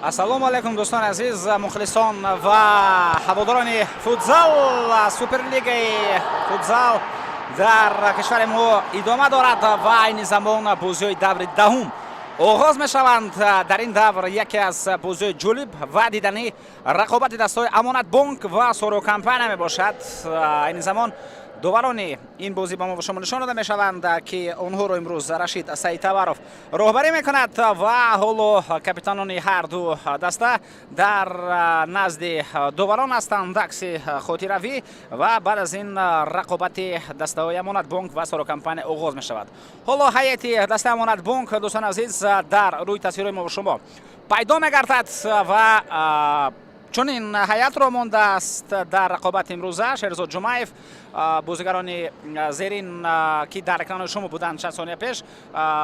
Ассалому алайкум, дӯстони азиз, мухлисон ва ҳаводорони футзал. Суперлигаи футзал дар кишвари мо идома дорад ва айни замон бозиҳои даври 10-ум оғоз мешаванд. Дар ин давр яке аз бозиҳои ҷолиб ва диданӣ рақобати дастаҳои Амонатбонк ва Соро Компания мебошад. Айни замон доварони ин бозӣ ба мо ва шумо нишон дода мешаванд, ки онҳоро имрӯз Рашид Саидтаваров роҳбарӣ мекунад, ва ҳоло капитанони ҳар ду даста дар назди доварон ҳастанд, акси хотиравӣ, ва баъд аз ин рақобати дастаҳои Амонатбонк ва Соро Компания оғоз мешавад. Ҳоло ҳайати дастаи Амонатбонк, дӯстони азиз, дар рӯи тасвирҳои мо ва шумо пайдо мегардад ва чунин ҳайатро мондааст дар рақобати имрӯза Шерзод Ҷумаев. Бозигарони зерин, ки дар экранои шумо буданд чанд сония пеш,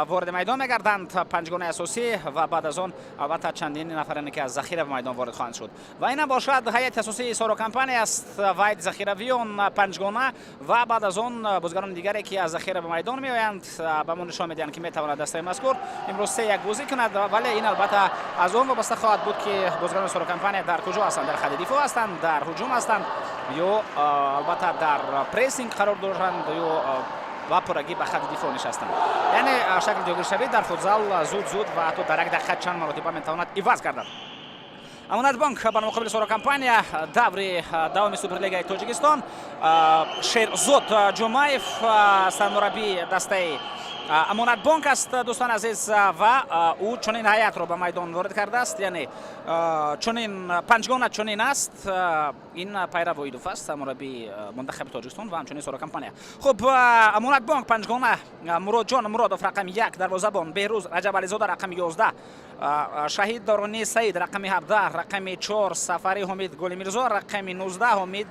вориди майдон мегарданд, панҷгонаи асосӣ, ва баъд аз он албатта чандин нафароне, ки аз захира ба майдон ворид хоҳанд шуд. Ва инам бошад ҳайати асосии Соро Компания аст ва ҳайати захиравии он панҷгона, ва баъд аз он бозигарони дигаре, ки аз захира ба майдон меоянд, ба мо нишон медиҳанд, ки метавонад дастаи мазкур имрӯз 3-1 бозӣ кунад. Вале ин албатта аз он вобаста хоҳад буд, ки бозигарони Соро Компания дар куҷо ҳастанд: дар хатти дифоъ ҳастанд, дар ҳуҷум ҳастанд ё албатта дар прессинг қарор доранд ё ба пуррагӣ ба хатти дифоъ нишастанд. Яъне шакли ҷойгиршавӣ дар футзал зуд зуд ва ҳатто дар як дақиқа чанд маротиба метавонад иваз гардад. Амонатбонк бар муқобили Соро Компания, даври давоми Суперлигаи Тоҷикистон. Шерзод Ҷумаев сармураббии дастаи Амонатбонк аст, дӯстони азиз, ва ӯ чунин ҳайатро ба майдон ворид кардааст, яъне чунин панҷгона чунин аст. Ин Пайрав Воидов аст, сармураббии мунтахаби Тоҷикистон ва ҳамчунин Соро Компания. Хуб, Амонатбонк панҷгона: Муродҷон Муродов, рақами 1, дарвозабон, Беҳрӯз Раҷабализода, рақами 11, Шаҳид Дорони Саид, рақами 17, рақами 4, Сафари Ҳомид Гулимирзо, рақами 19, Ҳомид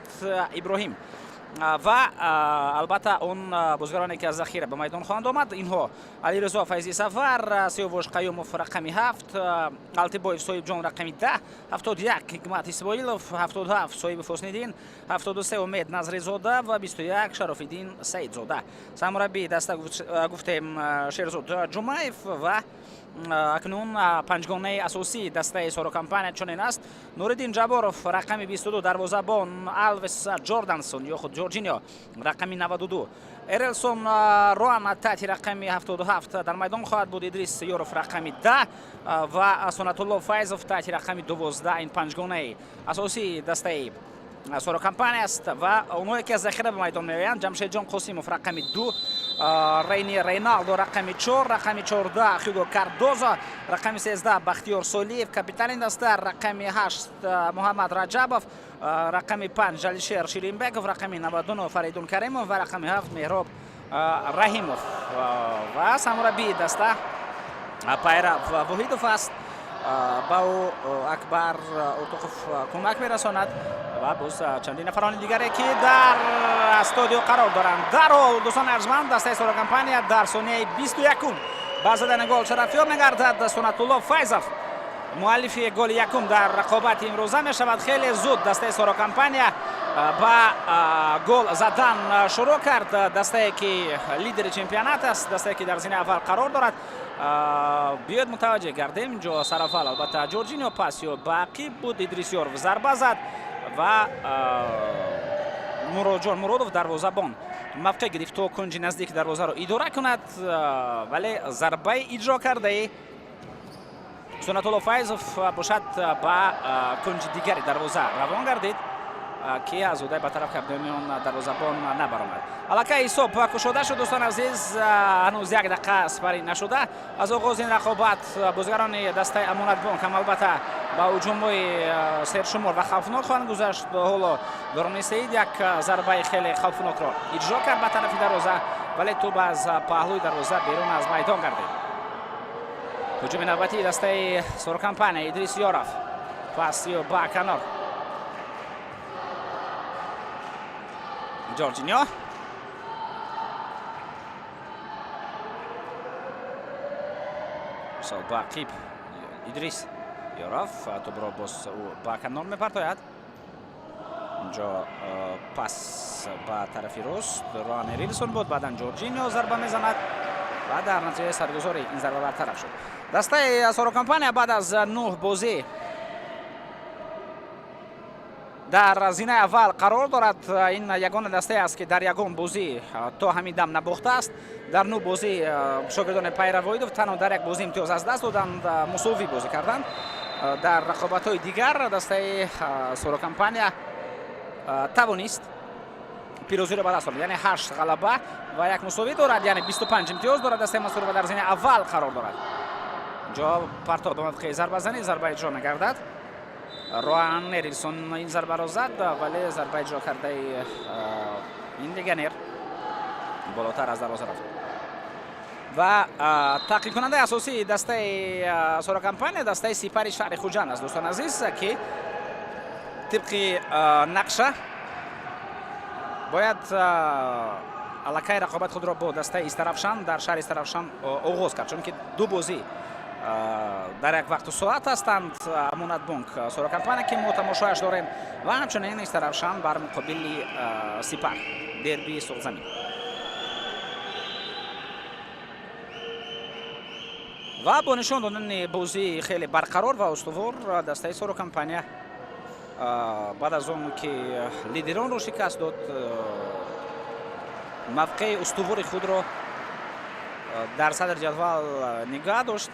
Иброҳим, ва албатта он бозигароне, ки аз захира ба майдон хоҳанд омад, инҳо: Алиризо Файзи Сафар, Сиёвуш Қаюмов, рақами 7, Алтибоев Соҳибҷон, рақами 10, 71, Ҳикмат Исмоилов, 77, Соҳибов Ҳусниддин, 73, Умед Назризода ва 21, Шарофиддин Саидзода. Сармураббии даста, гуфтем, Шерзод Ҷумаев. Ва акнун панҷгонаи асосии дастаи Соро Компания чунин аст: Нуриддин Ҷаборов, рақами 22, дарвозабон, Алвес Ҷордансон ё худ Ҷорҷинио, рақами 92, Эрелсон Роан таҳти рақами 77 дар майдон хоҳад буд, Идрис Ёров, рақами 10, ва Сунатулло Файзов таҳти рақами 12. Ин панҷгонаи асосии дастаи Соро Компания аст. Ва онҳое, ки аз захира ба майдон меоянд: Ҷамшедҷон Қосимов, рақами 2, Рейни Рейналдо, рақами 4, рақами 14, Хюго Кардозо, рақами 13, Бахтиёр Солиев, капитани даста, рақами 8, Муҳаммад Раҷабов, рақами 5, Алишер Ширинбеков, рақами 99, Фаридун Каримов ва рақами 7, Меҳроб Раҳимов. Ва сармураббии даста Пайрав Воҳидов аст. Ба ӯ Акбар Уртуқов кӯмак мерасонад ва боз чандин нафарони дигаре, ки дар стодио қарор доранд. Дарҳол, дӯстони арҷманд, дастаи Соро Компания дар сонияи 21-ум ба задани гол шарафёб мегардад. Сунатулло Файзов муаллифи голи якум дар рақобати имрӯза мешавад. Хеле зуд дастаи Соро Компания ба гол задан шурӯъ кард, дастае, ки лидери чемпионат аст, дастае, ки дар зинаи аввал қарор дорад. Биёед мутаваҷҷеҳ гардем. Инҷо сараввал албатта Ҷорҷинио пас ё ба ақиб буд, Идрис Ёров зарба зад ва Муродҷон Муродов, дарвозабон, мавқеъ гирифт, то кунҷи наздики дарвозаро идора кунад, вале зарбаи иҷро кардаи Сунатулло Файзов бошад, ба кунҷи дигари дарвоза равон гардид, ки аз уҳдаи батараф кардани он дарвозабон набаромад. Аллакай ҳисоб кушода шуд, дӯстон азиз, ҳанӯз як дақиқа сипарӣ нашуда аз оғози ин рақобат. Бозигарони дастаи Амонатбонк ҳам албатта ба ҳуҷумҳои сершумор ва хавфнок хоҳанд гузашт. Ҳоло Дорони Саид як зарбаи хеле хавфнокро иҷро кард ба тарафи дарвоза, вале тӯб аз паҳлӯи дарвоза берун аз майдон гардид. Ҳуҷуми навбатии дастаи Соро Компания. Идрис Ёров, пас ё ба канор, Ҷорҷинио. Ба ақиб, Идрис Ёров тӯбро боз ӯ ба канор мепартояд. Инҷо пас ба тарафи рост, Роан Эрилсон буд, баъдан Ҷорҷинио зарба мезанад. Ва дар натиҷаи саргузори ин зарба бартараф шуд. Дастаи Соро Компания баъд аз 9 бозӣ дар зинаи аввал қарор дорад. Ин ягона дастае аст, ки дар ягон бозӣ то ҳамин дам набохтааст. Дар 9 бозӣ шогирдони Пайравоидов танҳо дар як бозӣ имтиёз аз даст доданд, мусовӣ бозӣ карданд. Дар рақобатҳои дигар дастаи Соро Компания тавонист пирӯзиро ба даст орад, яъне 8 ғалаба ва як мусовӣ дорад, яъне 25 имтиёз дорад. Дастаи мазкур ва дар зинаи аввал қарор дорад. Инҷо партов ба мавқеи зарбазанӣ, зарба иҷро мегардад. Роан Эриксон ин зарбаро зад, вале зарба иҷро кардаи ин легионер болотар аз дарвоза рафт. Ва таҳқиқкунандаи асосии дастаи Соро Компания дастаи Сипари шаҳри Хуҷанд аст, дӯстон азиз, ки тибқи нақша бояд аллакай рақобати худро бо дастаи Истаравшан дар шаҳри Истаравшан оғоз кард, чунки ду бозӣ дар як вақту соат ҳастанд. Амонатбонк Соро Компания, ки мо тамошояш дорем, ва ҳамчунин Истаравшан бар муқобили Сипар, дерби Суғзамин. Ва бо нишон додани бозии хеле барқарор ва устувор дастаи Соро Компания баъд аз он ки лидеронро шикаст дод, мавқеи устувори худро дар садри ҷадвал нигаҳ дошт.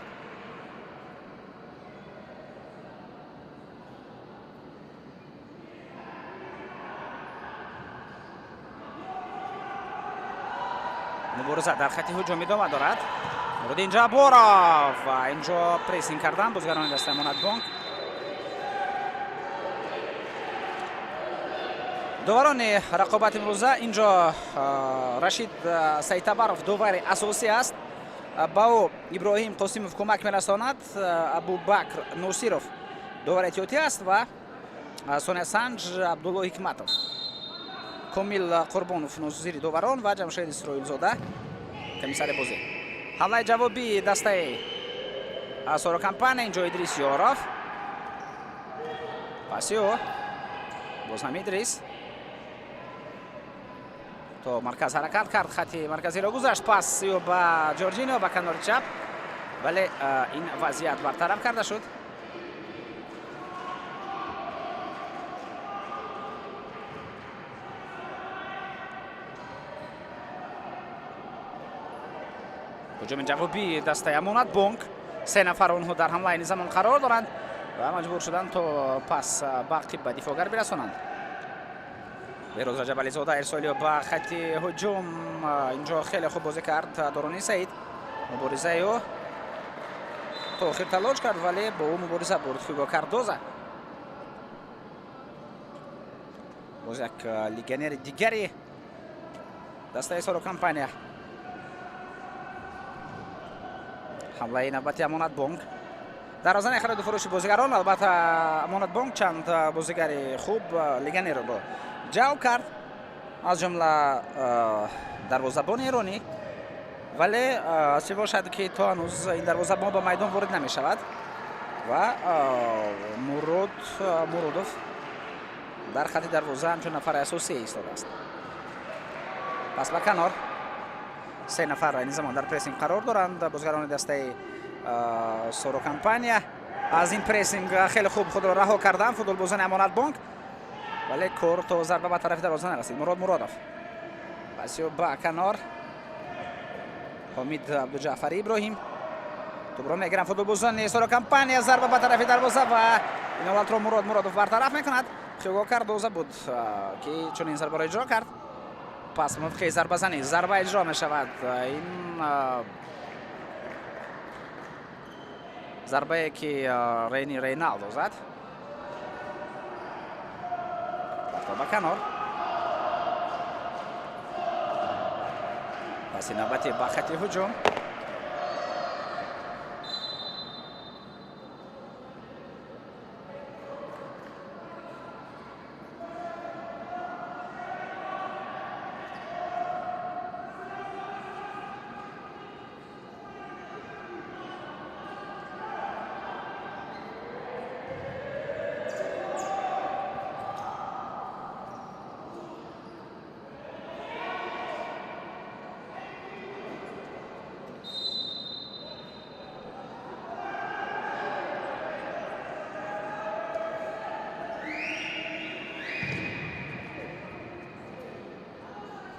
Мубориза дар хати ҳуҷум идома дорад. Нуриддин Ҷабборов ва инҷо прессинг кардан бозигарони дастаи Амонатбонк. Доварони рақобати имрӯза инҷо Рашид Саидтабаров довари асосӣ аст. Ба ӯ Иброҳим Қосимов кӯмак мерасонад. Абубакр Носиров довари эҳтиётӣ аст ва Соня Санҷ Абдулло Ҳикматов, Комил Қурбонов нозири доварон ва Ҷамшед Исроилзода комиссари бозӣ. Ҳамлаи ҷавобии дастаи Соро Компания, инҷо Идрис Ёров, паси ӯ боз ҳам Идрис то марказ ҳаракат кард, хати марказиро гузашт, пас ё ба Ҷорҷино ба канори чап, вале ин вазъият бартараф карда шуд. Ҳуҷуми ҷавобии дастаи Амонатбонк, се нафар онҳо дар ҳамлаи ин замон қарор доранд ва маҷбур шуданд то пас ба ақиб ба дифоъгар бирасонанд. Беҳрӯз Раҷабализода ирсолиё ба хати ҳуҷум, инҷо хеле хуб бозӣ кард Дорони Саид. Муборизаи ӯ то охир талош кард, вале бо ӯ мубориза бурд Ҳюго Кардоза. Боз як легионери дигари дастаи Соро Компания. Ҳамлаи навбати Амонатбонк. Дарвозаи хариду фурӯши бозигарон, албатта Амонатбонк чанд бозигари хуб легионерро ҷалб кард, аз ҷумла дарвозабони эронӣ, вале чӣ бошад, ки то ҳанӯз ин дарвозабон ба майдон ворид намешавад ва Мурод Муродов дар хати дарвоза ҳамчун нафари асосӣ истодааст. Пас ба канор, се нафар ин замон дар прессинг қарор доранд бозигарони дастаи Соро Компания. Аз ин прессинг хеле хуб худро раҳо карданд футболбозони Амонатбонк, вале кор то зарба ба тарафи дарвоза нарасид. Мурод Муродов пасиё ба канор, Ҳомид Абдуҷаъфари Иброҳим тӯбро мегиранд футболбозони Соро Компания, зарба ба тарафи дарвоза ва ин ҳолатро Мурод Муродов бартараф мекунад. Хюго Кардоза буд, ки чунин зарбаро иҷро кард. Пас мувофиқи зарбазанӣ зарба иҷро мешавад. Ин зарбае ки Рейни Рейналдо зад. Ба канор. Паси навбати ба хати ҳуҷум.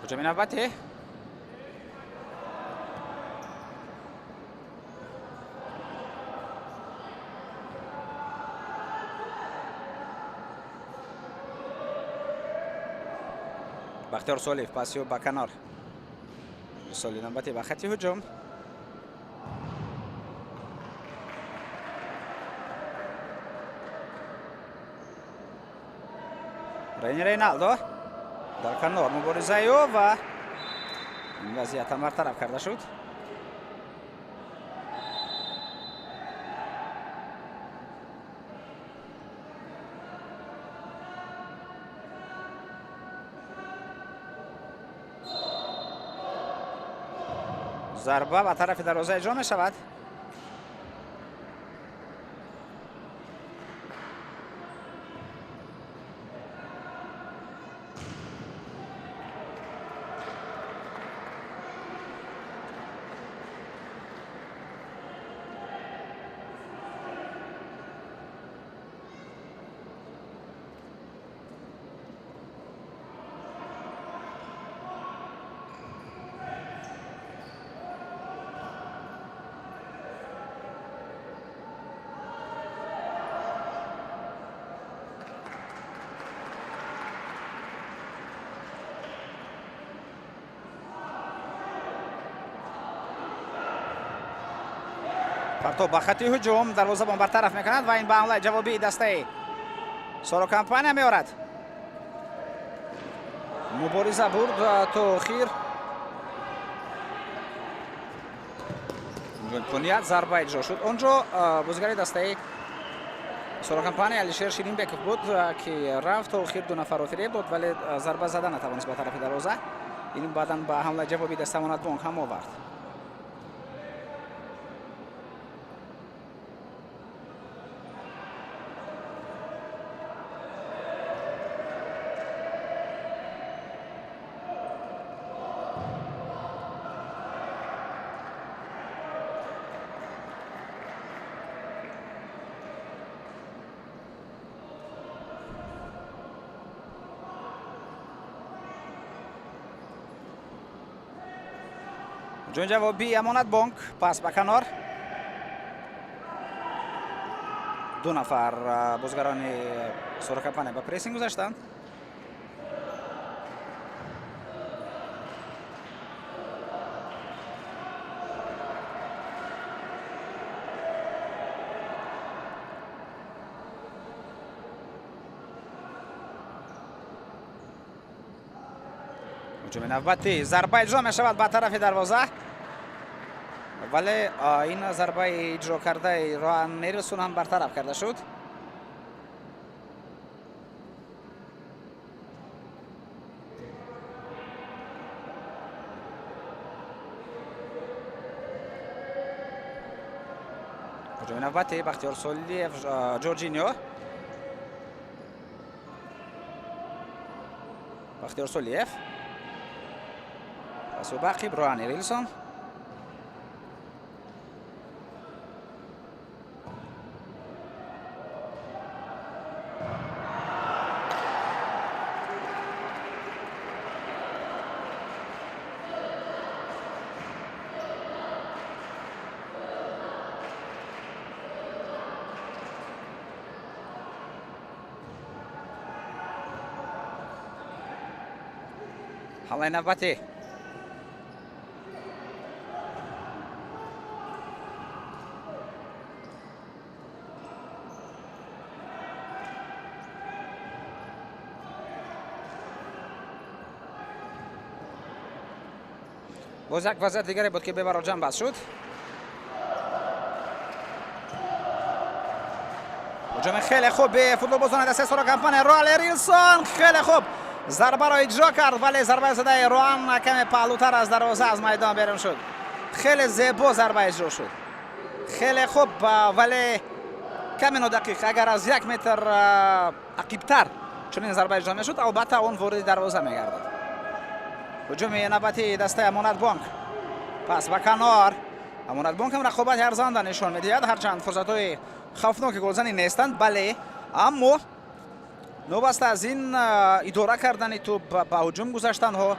Ҳуҷуми навбатӣ. Бахтиёр Солиев пасиё ба канор. Соли навбатӣ ба хати ҳуҷум. Рейни Рейналдо дар канор муборизаи ӯ ва ин вазъият ҳам бартараф карда шуд. Зарба ба тарафи дарвоза иҷро мешавад. Партоб ба хати ҳуҷум, дарвозабон бартараф мекунад ва ин ба ҳамлаи ҷавобии дастаи Соро Компания меорад. Мубориза бурд то охир. Имконият зарба иҷро шуд. Он ҷо бозигари дастаи Соро Компания Алишер Ширинбеков буд, ки рафт то охир, ду нафарро фиреб дод, вале зарба зада натавонист ба тарафи дарвоза. Ин баъдан ба ҳамлаи ҷавобии даста Амонатбонк ҳам овард. Ҳуҷуми ҷавобии Амонатбонк, пас ба канор. Ду нафар бозигарони Соро Компания ба прессинг гузаштанд. Ҳуҷуми навбатӣ, зарба иҷро мешавад ба тарафи дарвоза, вале ин зарбаи иҷро кардаи Роан Нерилсон ҳам бартараф карда шуд. Ҳуҷуми навбатӣ, Бахтиёр Солиев, Ҷорҷинио. Бахтиёр Солиев пасу ба ақиб, Роан Эрилсон. Ҳамлаи навбатӣ. Боз як вазъият дигаре буд, ки бебаро ҷамъбаст шуд. Ҳуҷуми хеле хуби футболбозони дастаи Соро Компания. Роал Эрилсон хеле хуб зарбаро иҷро кард, вале зарбаи задаи Роан каме паҳлӯтар аз дарвоза аз майдон берун шуд. Хеле зебо зарба иҷро шуд, хеле хуб, вале каме нодақиқ. Агар аз 1 метр ақибтар чунин зарба иҷро мешуд, албатта он вориди дарвоза мегардид. Ҳуҷуми навбатии дастаи Амонатбонк, пас ба канор. Амонатбонк ҳам рақобати арзанда нишон медиҳад, ҳарчанд фурсатҳои хавфноки голзанӣ нестанд, бале, аммо новобаста аз ин идора кардани тӯб, ба ҳуҷум гузаштанҳо.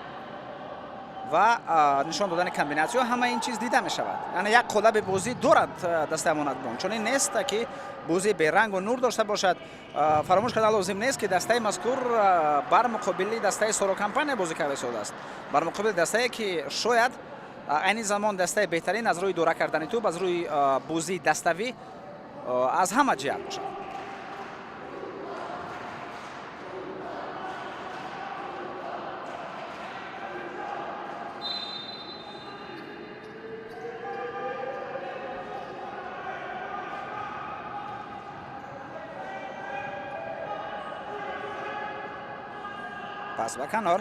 Ва нишон додани комбинатсиё, ҳама ин чиз дида мешавад. Яъне як қолаби бозӣ дорад дастаи Амонатбонк, чунин нест, ки бозӣ берангу нур дошта бошад. Фаромӯш кардан лозим нест, ки дастаи мазкур бар муқобили дастаи Соро Компания бозӣ карда истодааст, бар муқобили дастае, ки шояд айни замон дастаи беҳтарин аз рӯи идора кардани тӯб, аз рӯи бозии даставӣ аз ҳама ҷиҳат бошад. Пас ба канор.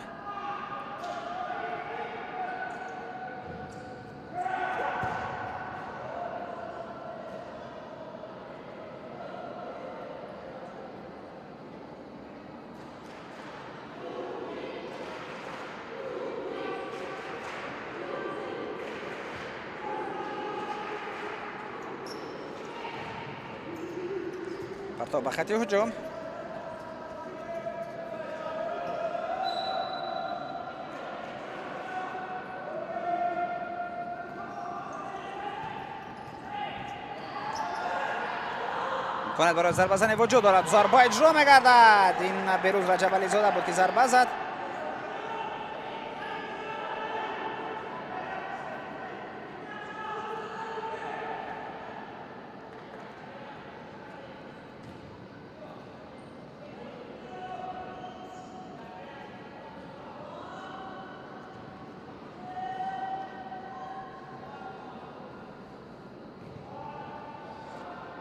Партов ба хати ҳуҷум. Имконият барои зарбазанӣ вуҷуд дорад. Зарба иҷро мегардад. Ин Берӯз Раҷабализода буд, ки зарба зад.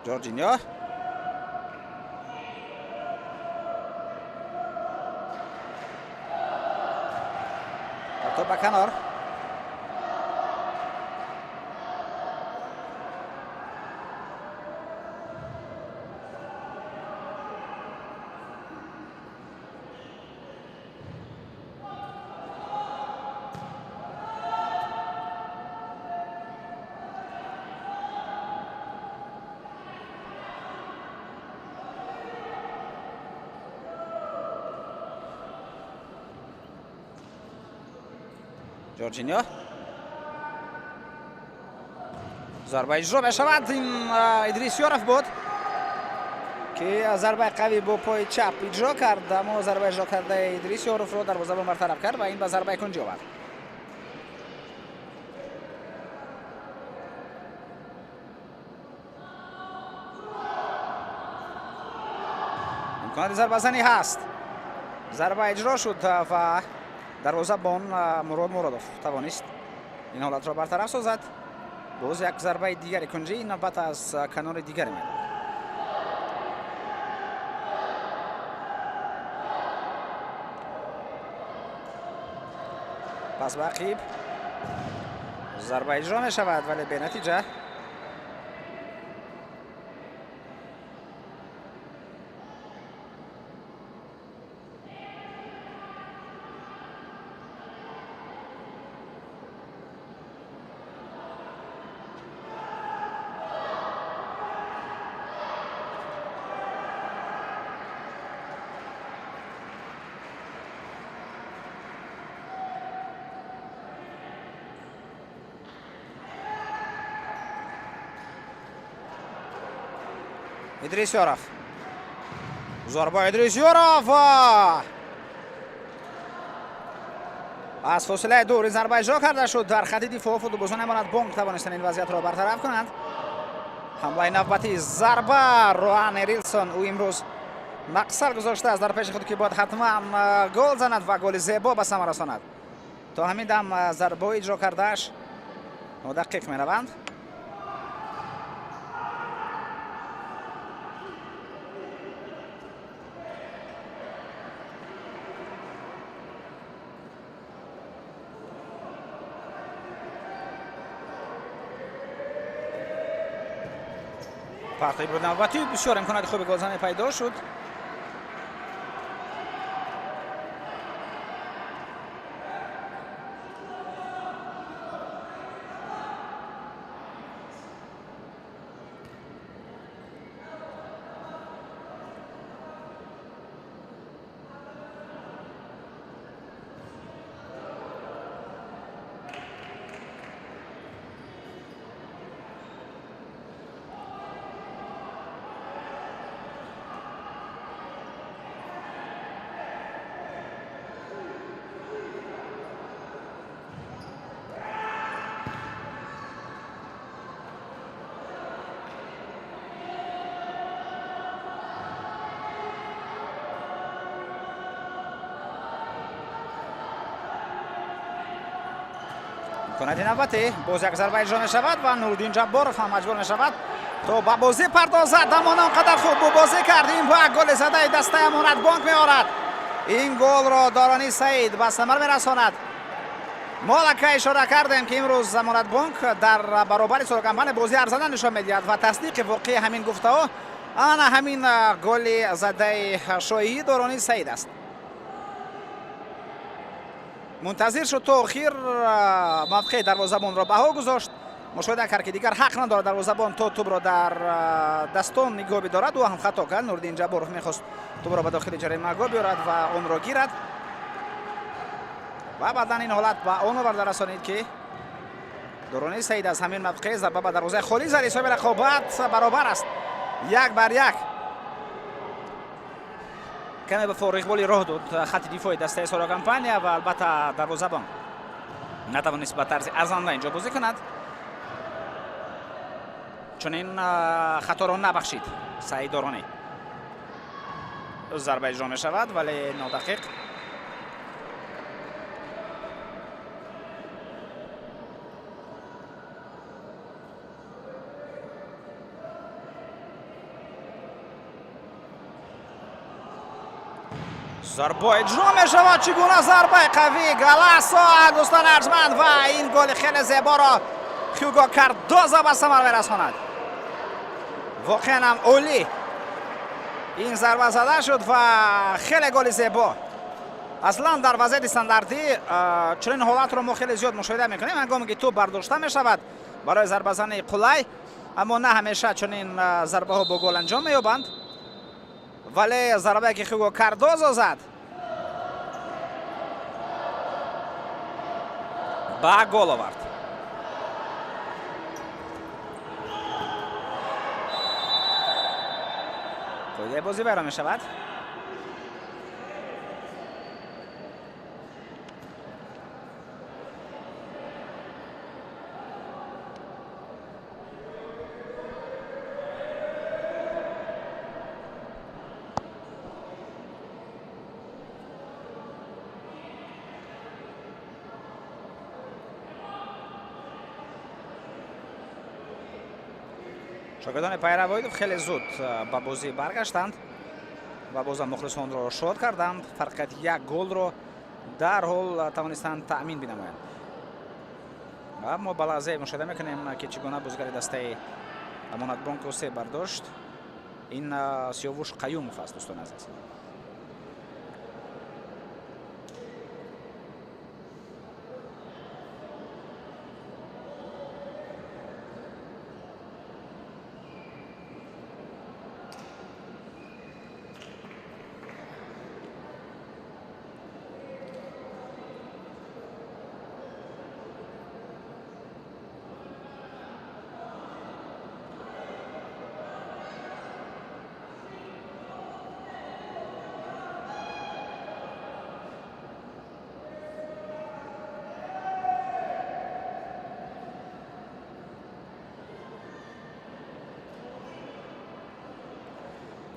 Ҷорҷиньо. Партов ба канор. Ҷорҷиньо. Зарба иҷро мешавад. Ин Идрис Ёров буд, ки зарбаи қавӣ бо пои чап иҷро кард, аммо зарба иҷро кардаи Идрис Ёровро дарвозабон бартараф кард ва ин ба зарбаи кунҷӣ овард. Имконоти зарбазанӣ ҳаст. Зарба иҷро шуд ва дарвозабон Мурод Муродов тавонист ин ҳолатро бартараф созад. Боз як зарбаи дигари кунҷӣ, ин навбат аз канори дигари майдон. Пас ба ақиб зарба иҷро мешавад, вале бенатиҷа. Идрис Ёров. Зарба Идрис Ёров. Аз фосилаи дур ин зарба иҷро карда шуд. Дар хати дифоъ футболбозони Амонатбонк тавонистанд ин вазъиятро бартараф кунанд. Ҳамлаи навбатӣ, зарба, Роан Эрилсон. Ӯ имрӯз мақсад гузоштааст дар пеши худ, ки бояд ҳатман гол занад ва голи зебо ба самар расонад. То ҳамин дам зарбаҳои иҷро кардааш нодақиқ мераванд. Партои навбатӣ, бисёр имконоти хуби голзанӣ пайдо шуд. Имконияти навбатӣ, боз як зарба иҷро мешавад ва Нуриддин Ҷабборов ҳам маҷбур мешавад то ба бозӣ пардозад, аммо на он қадар хуб бу бозӣ кард. Ин ба голи задаи дастаи Амонатбонк меорад. Ин голро Дорони Саид ба самар мерасонад. Мо аллакай ишора кардем, ки имрӯз Амонатбонк дар баробари Сорокомпания бозии арзанда нишон медиҳад ва тасдиқи воқеи ҳамин гуфтаҳо ана ҳамин голи задаи Шоҳии Дорони Саид аст. Мунтазир шуд то охир, мавқеи дарвозабонро баҳо гузошт, мушоҳида кард, ки дигар ҳақ надорад дарвозабон то тӯбро дар дастон нигоҳ бидорад. Ӯ ҳам хато кард. Нуриддин Ҷабборов мехост тӯбро ба дохили ҷаримагоҳ биёрад ва онро гирад ва баъдан ин ҳолат ба он оварда расонид, ки Дорони Саид аз ҳамин мавқеъ зарба ба дарвозаи холӣ зад. Ҳисоби рақобат баробар аст, 1-1. Каме ба фориғболӣ роҳ дод хатти дифои дастаи Соро Компания ва албатта дарвозабон натавонист ба тарзи арзанда инҷо бозӣ кунад. Чунин хаторо набахшид Саид Доронӣ. Зарба иҷро мешавад, вале нодақиқ. Зарба иҷро мешавад. Чӣ гуна зарбаи қавӣ! Галасо, дӯстони арҷманд, ва ин голи хеле зеборо Ҳюго Кардоза ба самар мерасонад. Воқеан ҳам олӣ ин зарба зада шуд ва хеле голи зебо. Аслан дар вазъияти стандартӣ чунин ҳолатро мо хеле зиёд мушоҳида мекунем, ҳангоме ки тӯб бардошта мешавад барои зарбазании қулай, аммо на ҳамеша чунин зарбаҳо бо гол анҷом меёбанд. Вале зарбае, ки Ҳюго Кардозо зад, ба гол овард. Қоидаи бозӣ вайрон мешавад. Шогирдони Пайрав Воҳидов хеле зуд ба бозӣ баргаштанд ва бозам мухлисонро шод карданд. Фарқияти як голро дарҳол тавонистанд таъмин бинамоянд ва мо ба лаҳзае мушоҳида мекунем, ки чӣ гуна бозигари дастаи Амонатбонк се бардошт. Ин Сиёвуш Қаюмов аст, дӯстони азиз.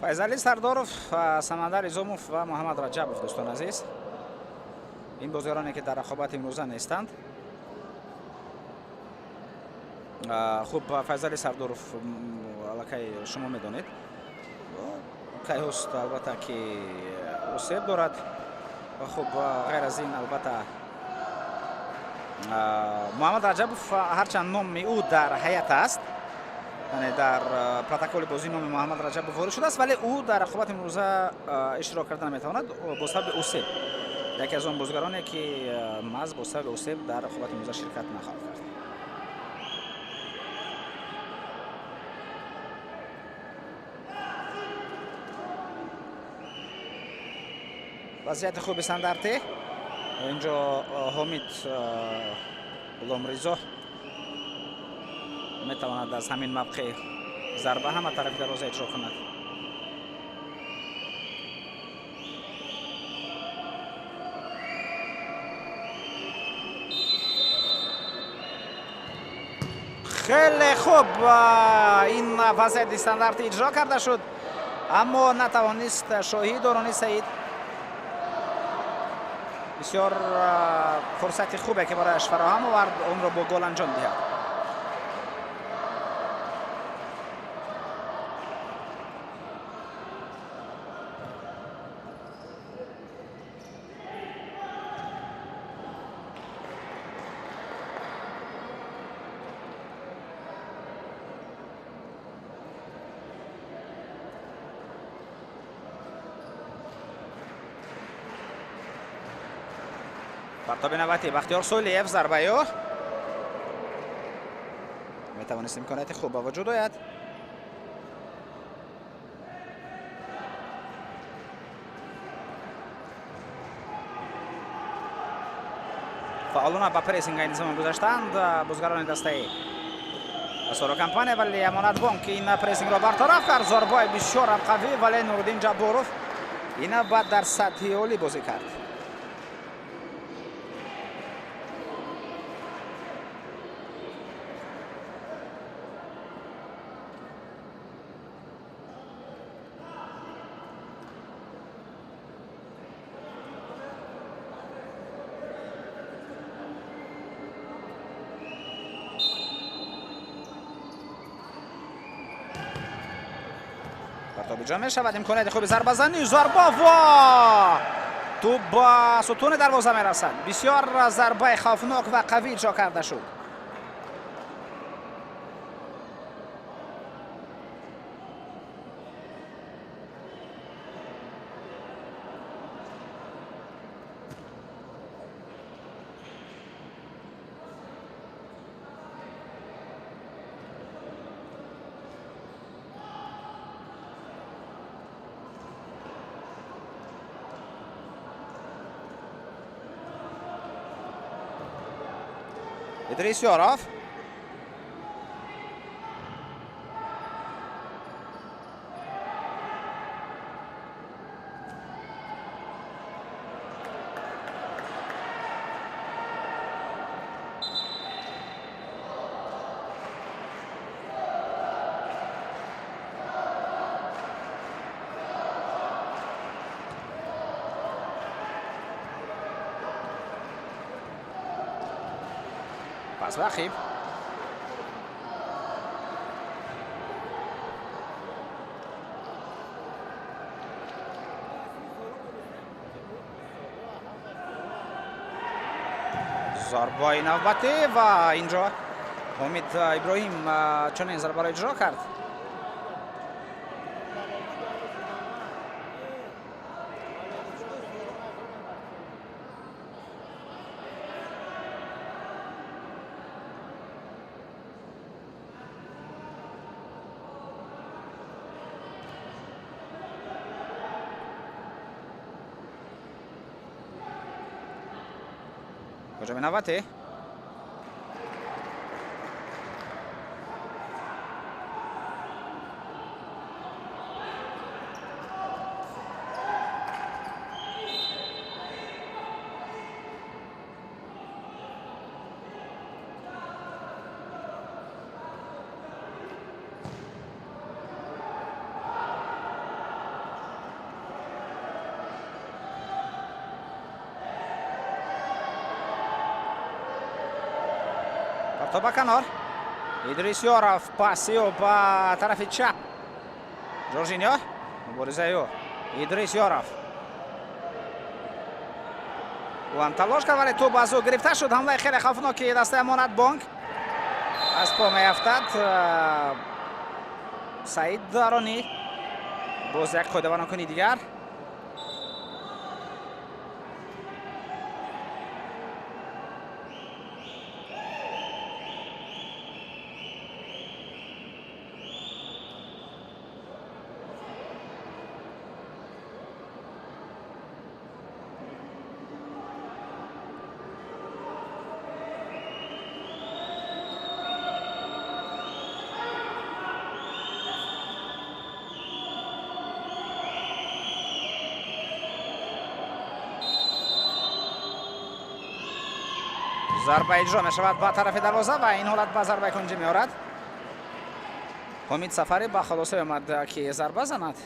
Файзалӣ Сардоров, Самандар Изомов ва Муҳаммад Раҷабов, дӯстони азиз, ин бозигароне, ки дар рақобати имрӯза нестанд. Хуб, Файзалӣ Сардоров аллакай шумо медонед, кайҳост, албатта, ки осеб дорад. Хуб, ғайр аз ин, албатта, Муҳаммад Раҷабов, ҳарчанд номи ӯ дар ҳайат аст, яъне дар протоколи бозӣ номи Муҳаммад Раҷабов ворид шудааст, вале ӯ дар рақобати имрӯза иштирок карда наметавонад бо сабаби осеб. Яке аз он бозигароне, ки маҳз бо сабаби осеб дар рақобати имрӯза ширкат нахоҳад кард. Вазъияти хуби стандартӣ. Инҷо Ҳомид Ғуломризо метавонад аз ҳамин мавқеъ зарба ҳама тарафи дарвоза иҷро кунад. Хеле хуб ин вазъияти стандартӣ иҷро карда шуд, аммо натавонист Шоҳи Дорони Саид. Бисёр фурсати хубе, ки барояш фароҳам овард, онро бо гол анҷом диҳад. Партоби навбатӣ, Бахтиёр Солиев, зарбаи ӯ метавонист имконияти хуб ба вуҷуд ояд. Фаъолона ба прессинг айни замон гузаштанд бозгарони дастаи Соро Компания, вале Амонатбонк ин прессингро бартараф кард. Зарбаи бисёрам қавӣ, вале Нуриддин Ҷабборов ин навбат дар сатҳи олӣ бозӣ кард. Партоб иҷро мешавад, имконияти хуби зарбазанӣ, зарба ва тӯб ба сутуни дарвоза мерасад. Бисёр зарбаи хавфнок ва қавӣ иҷро карда шуд. Идрис Ёров. Пас ба ақиб. Зарбаи навбатӣ ва инҷо Ҳомид Иброҳим чунин зарбаро иҷро кард. Ҳуҷуми навбатӣ. Ба канор. Идрис Ёров, паси ӯ ба тарафи чап. Жоржиньо, муборизаи ӯ. Идрис Ёров. Ӯ ҳам талош кард, вале тӯб аз ӯ гирифта шуд. Ҳамлаи хеле хавфноки дастаи Амонатбонк аз по меафтад. Саид Даронӣ, боз як қоидавайронкунии дигар. Зарба иҷро мешавад ба тарафи дарвоза ва ин ҳолат ба зарбаи кунҷӣ меорад. Ҳомид Сафарӣ ба хулоса омад, ки зарба занад.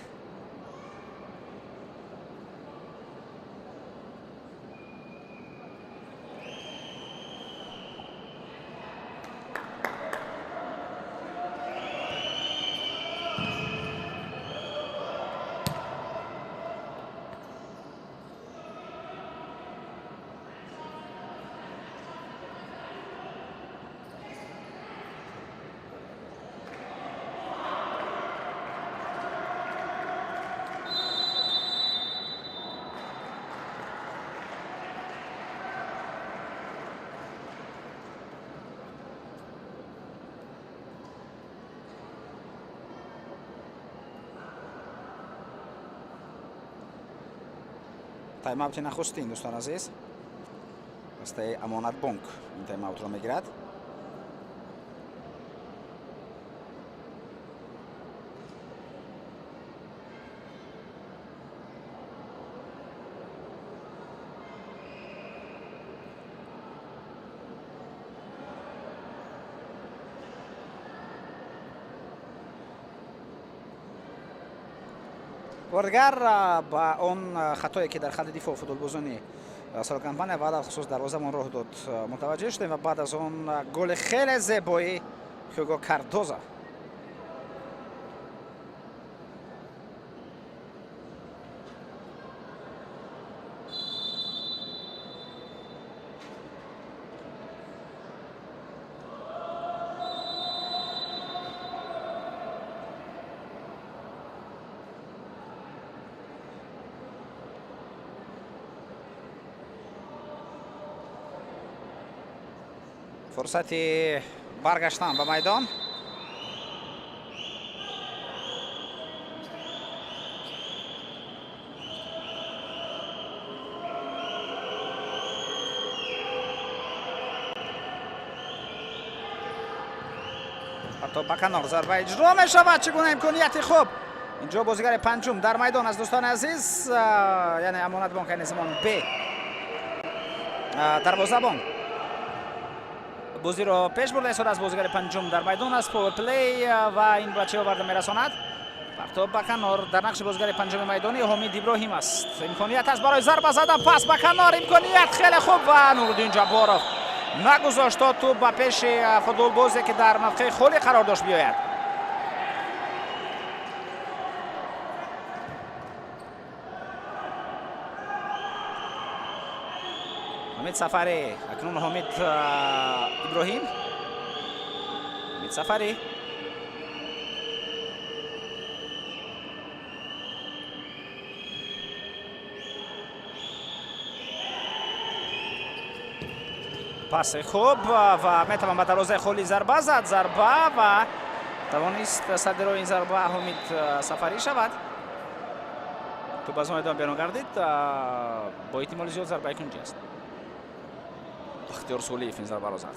Тайм-аути нахустин, дӯстон азиз, дастаи Амонатбонк ин тайм-аутро мегирад. Бордигар ба он хатое, ки дар хатти дифоъ футболбозони Сорокомпания ва алалхусус дарвозабон роҳ дод, мутаваҷҷеҳ шудем ва баъд аз он голи хеле зебои Ҳюго Кардоза. Фурсати баргаштан ба майдон. Ҳатто ба канор зарба иҷро мешавад. Чӣ гуна имконияти хуб! Инҷо бозигари панҷум дар майдон аст, дӯстони азиз, яъне Амонатбонк айни замон бе дарвозабон бозиро пеш бурда истода аст. Бозигари панҷум дар майдон аст, power-play, ва ин ба чӣ оварда мерасонад? Партоб ба канор. Дар нақши бозигари панҷуми майдонӣ Ҳомид Иброҳим аст. Имконият аст барои зарба задан, пас ба канор, имконият хеле хуб ва Нуруддин Ҷабборов нагузошт, то тӯб ба пеши футболбозе, ки дар мавқеи холӣ қарор дошт, биёяд. Ҳомид Сафарӣ, акнун Ҳомид Иброҳим, Ҳомид Сафарӣ. Паси хуб ва метавон ба дарвозаи холӣ зарба зад. Зарба ва тавонист садди роҳи ин зарба Ҳомид Сафарӣ шавад. Тӯб аз майдон берун гардид, бо эҳтимоли зиёд зарбаи кунҷӣ аст. Бахтиёр Сулиев ин зарбаро зад.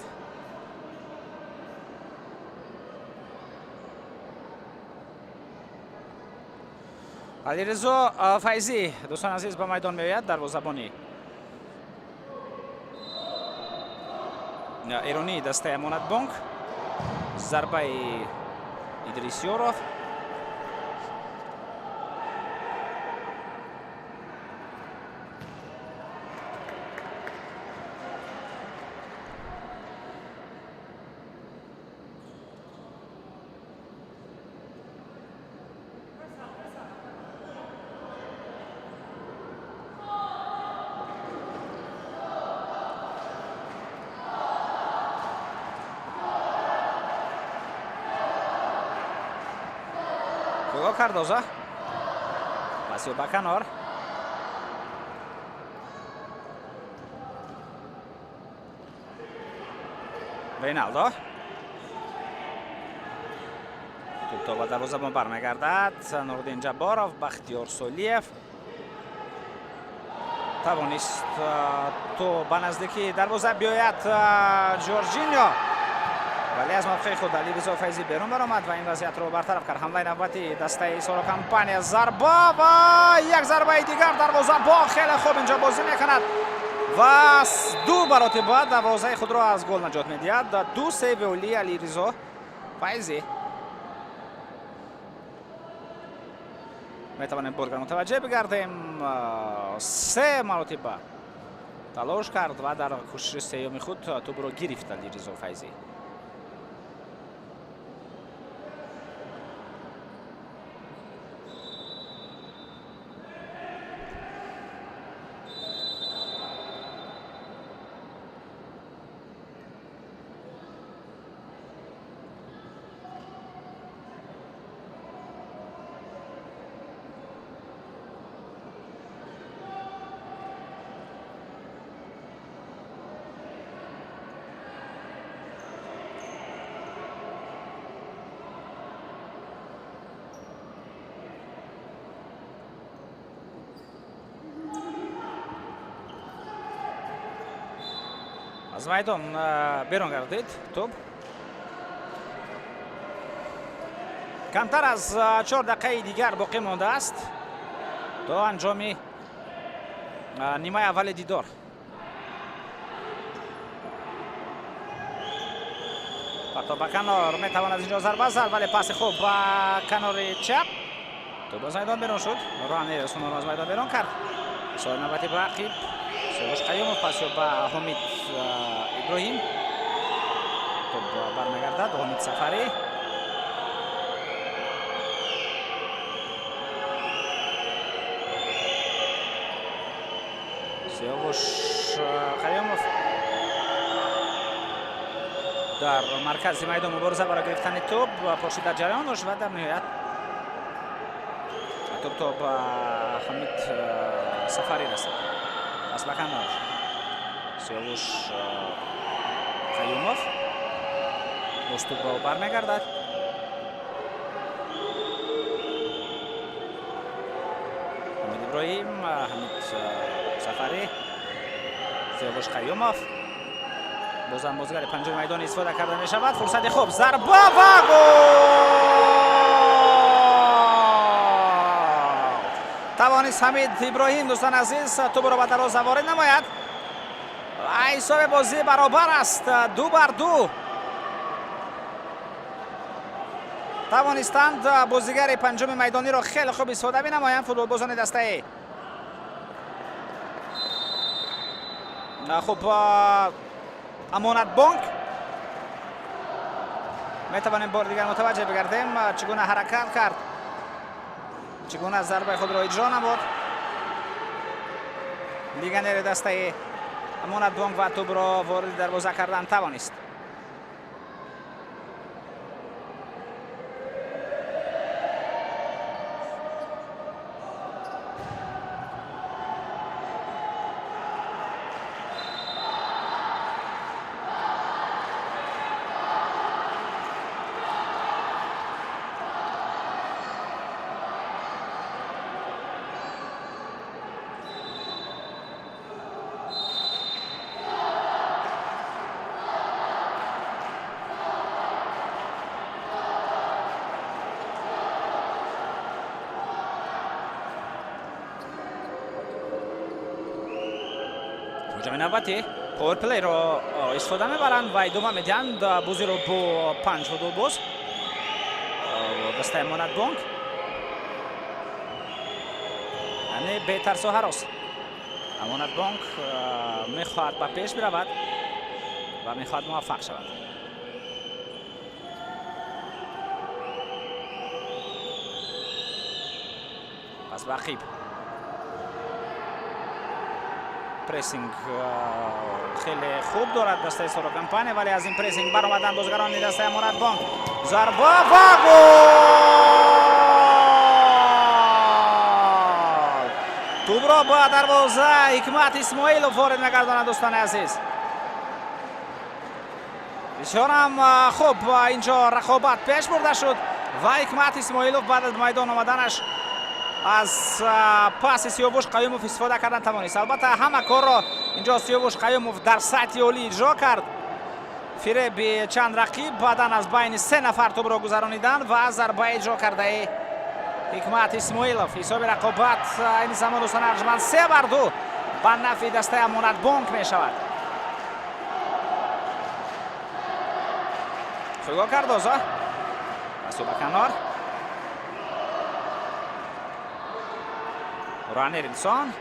Алиризо Файзӣ, дӯстони азиз, ба майдон меояд, дарвозабони эронии дастаи Амонатбонк. Зарбаи Идрис Ёров. Hugo Cardoza. Paseo ба канор. Рейналдо. Тӯб то ба дарвозабон бармегардад. Нуруддин Ҷабборов, Бахтиёр Солиев тавонист то ба наздикии дарвоза биёяд Жоржиньо, вале аз мавқеи худ Алиризо Файзӣ берун баромад ва ин вазъиятро бартараф кард. Ҳамлаи навбати дастаи Соро Компания, зарба ва як зарбаи дигар. Дарвозабон хеле хуб инҷо бозӣ мекунад ва ду маротиба дарвозаи худро аз гол наҷот медиҳад. Ду сейви олии Алиризо Файзӣ. Метавонем боргар мутаваҷҷеҳ бигардем, се маротиба талош кард ва дар кӯшиши сеюми худ тӯбро гирифт Алиризо Файзӣ. Аз майдон берун гардид тӯб. Камтар аз 4 дақиқаи дигар боқӣ мондааст то анҷоми нимаи аввали дидор. Партоб ба канор, метавонад инҷо зарба зад, вале паси хуб ба канори чап. Тӯб аз майдон берун шуд. Руан Эрилсонро аз майдон берун кард. Соҳиби навбати ба ақиб Сиёвуш Қаюмов, пас ба Ҳомид Иброҳим. Тӯб бармегардад Ҳомид Сафарӣ. Сиёвуш Қаюмов дар маркази майдон мубориза барои гирифтани тӯб, поши дар ҷараён дошт ва дар ниҳоят тӯб то ба Ҳамид Сафарӣ расид. Пас ба канор Сиёвуш Қаюмов боз тӯбро бармегардад. Ҳамид Иброҳим, Ҳамид Сафарӣ, Сиёвуш Қаюмов. Бозам бозигари панҷуми майдон истифода карда мешавад. Фурсати хуб, зарба ва гол! Тавонист Ҳамид Иброҳим, дӯстон азиз, тӯбро ба дарвоза ворид намояд. Ҳисоби бозӣ баробар аст, 2-2. Тавонистанд бозигари панҷуми майдониро хеле хуб истифода бинамоянд футболбозони дастаи хуб Амонатбонк. Метавонем бори дигар мутаваҷҷеҳ бигардем, чӣ гуна ҳаракат кард, чӣ гуна зарбаи худро иҷро намуд легионери дастаи Амонатбонк ва тӯбро вориди дарвоза кардан тавонист. Ҳуҷуми навбатӣ power play-ро истифода мебаранд ва идома медиҳанд бозиро бо 5 футболбоз дастаи Амонатбонк, яъне бетарсу ҳарос Амонатбонк мехоҳад ба пеш биравад ва мехоҳад муваффақ шавад. Пас ба ақиб прессинг хеле хуб дорад дастаи Соро Компания, вале аз ин прессинг баромаданд бозигарони дастаи Амонатбонк. Зарба ва гол! Тӯбро ба дарвоза Ҳикмат Исмоилов ворид мегардонад, дӯстони азиз. Бисёрам хуб инҷо рақобат пеш бурда шуд ва Ҳикмат Исмоилов баъд аз майдон омаданаш аз паси Сиёвуш Қаюмов истифода кардан тавонист. Албатта, ҳама корро инҷо Сиёвуш Қаюмов дар сатҳи олӣ иҷро кард. Фиреби чанд рақиб, баъдан аз байни се нафар тӯбро гузаронидан ва зарба иҷро кардаи Ҳикмат Исмоилов. Ҳисоби рақобат айни замон, дӯстони арҷманд, 3-2 ба нафъи дастаи Амонатбонк мешавад. Хуго Кардозо пасу ба канор, Руан Эрилсон,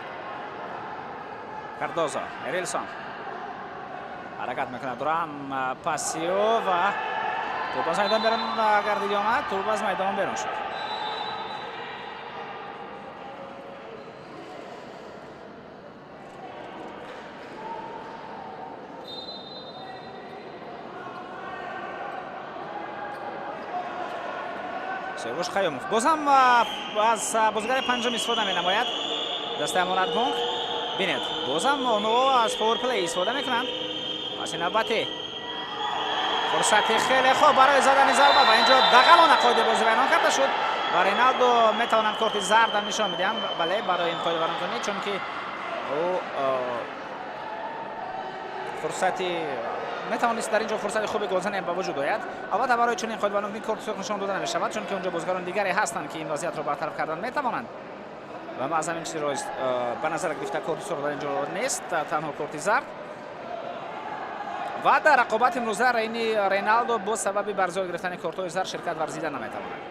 Кардозо, Эрилсон ҳаракат мекунад. Ран пасио ва тӯб аз майдон берун гардид ё на? Тӯб аз майдон берун шуд. Сиёвуш Қаюмов бозам аз бозигари панҷум истифода менамояд дастаи Амонатбонк. Бинед, бозам онҳо аз power play истифода мекунанд. Паси навбатӣ, фурсати хеле хуб барои задани зарба ва инҷо дағалона қоидаи бозӣ вайрон карда шуд ва Реналдо метавонанд корти зардам нишон медиҳанд, бале, барои ин қоидавайронкунӣ, чунки ӯ Фурсати метавонист дар ин ҷо фурсати хуби голзане ба вуҷуд ояд. Албатта барои чунин қоидавайронкунӣ корти сурх нишон дода намешавад, чунки онҷо бозигарони дигаре ҳастанд, ки ин вазъиятро бартараф кардан метавонанд. Ва маҳз ҳамин чизро ба назар гирифта корти сурх дар ин ҷо нест, танҳо корти зард. Ва дар рақобати имрӯза Рейни Рейналдо бо сабаби барзиёд гирифтани кортҳои зард ширкат варзида наметавонад.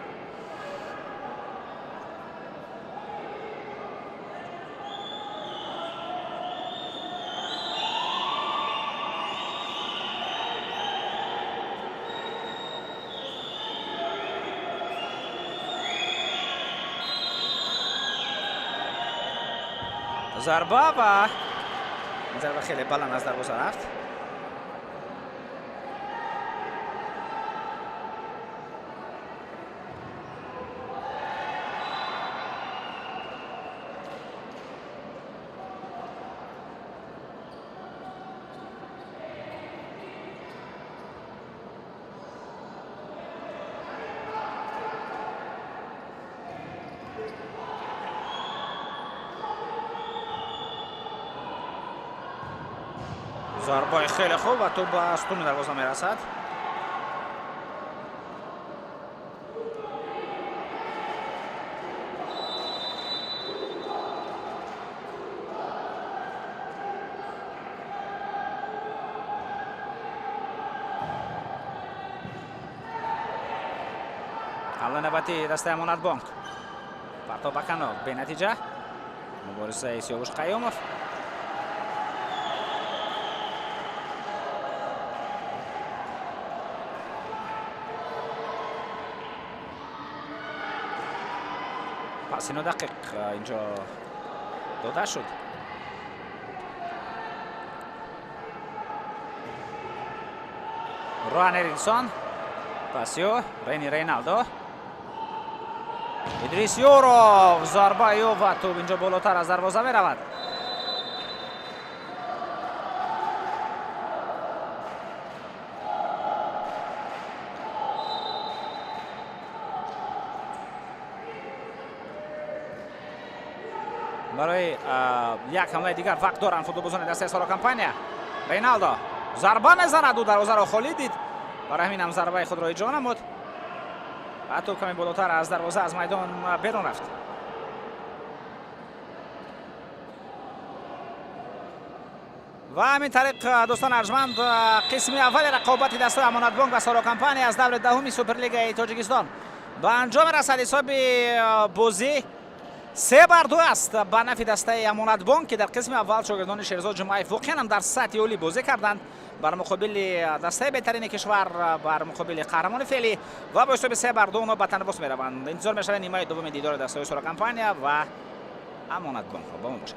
Зарба ва зарба хеле баланд аз дарвоза рафт. Зарбаи хеле хуб ва тӯб ба сутуни дарвоза мерасад. Ҳамла навбати дастаи Амонатбонк. Партов ба канор бенатиҷа. Муборизаи Сиёвуш Қаюмов. Паси нодақиқ инҷо дода шуд. Руан Эриксон, пасиё Рени Рейналдо. Идрис Юров, зарбаи ӯ ва тӯб инҷо болотар аз дарвоза меравад. Барои як ҳамлаи дигар вақт доранд футболбозони дастаи Саро Компания. Рейналдо зарба мезанад, ӯ дарвозаро холӣ дид, барои ҳамин ҳам зарбаи худро иҷро намуд ва тӯб каме болотар аз дарвоза аз майдон берун рафт. Ва ҳамин тариқ, дӯстон арҷманд, қисми аввали рақобати дастаи Амонатбонк ва Саро Компания аз даври даҳуми Суперлигаи Тоҷикистон ба анҷом мерасад. Ҳисоби бозӣ 3-2 аст ба нафи дастаи Амонатбонк, ки дар қисми аввал шогирдони Шерзод Ҷумъаев воқеан ҳам дар сатҳи олӣ бозӣ карданд бар муқобили дастаи беҳтарини кишвар, бар муқобили қаҳрамони феълӣ ва бо ҳисоби 3-2 онҳо ба танаффус мераванд. Интизор мешавад нимаи дуввуми дидори дастаҳои Саро Компания ва Амонатбонкро. Бо мо бошед.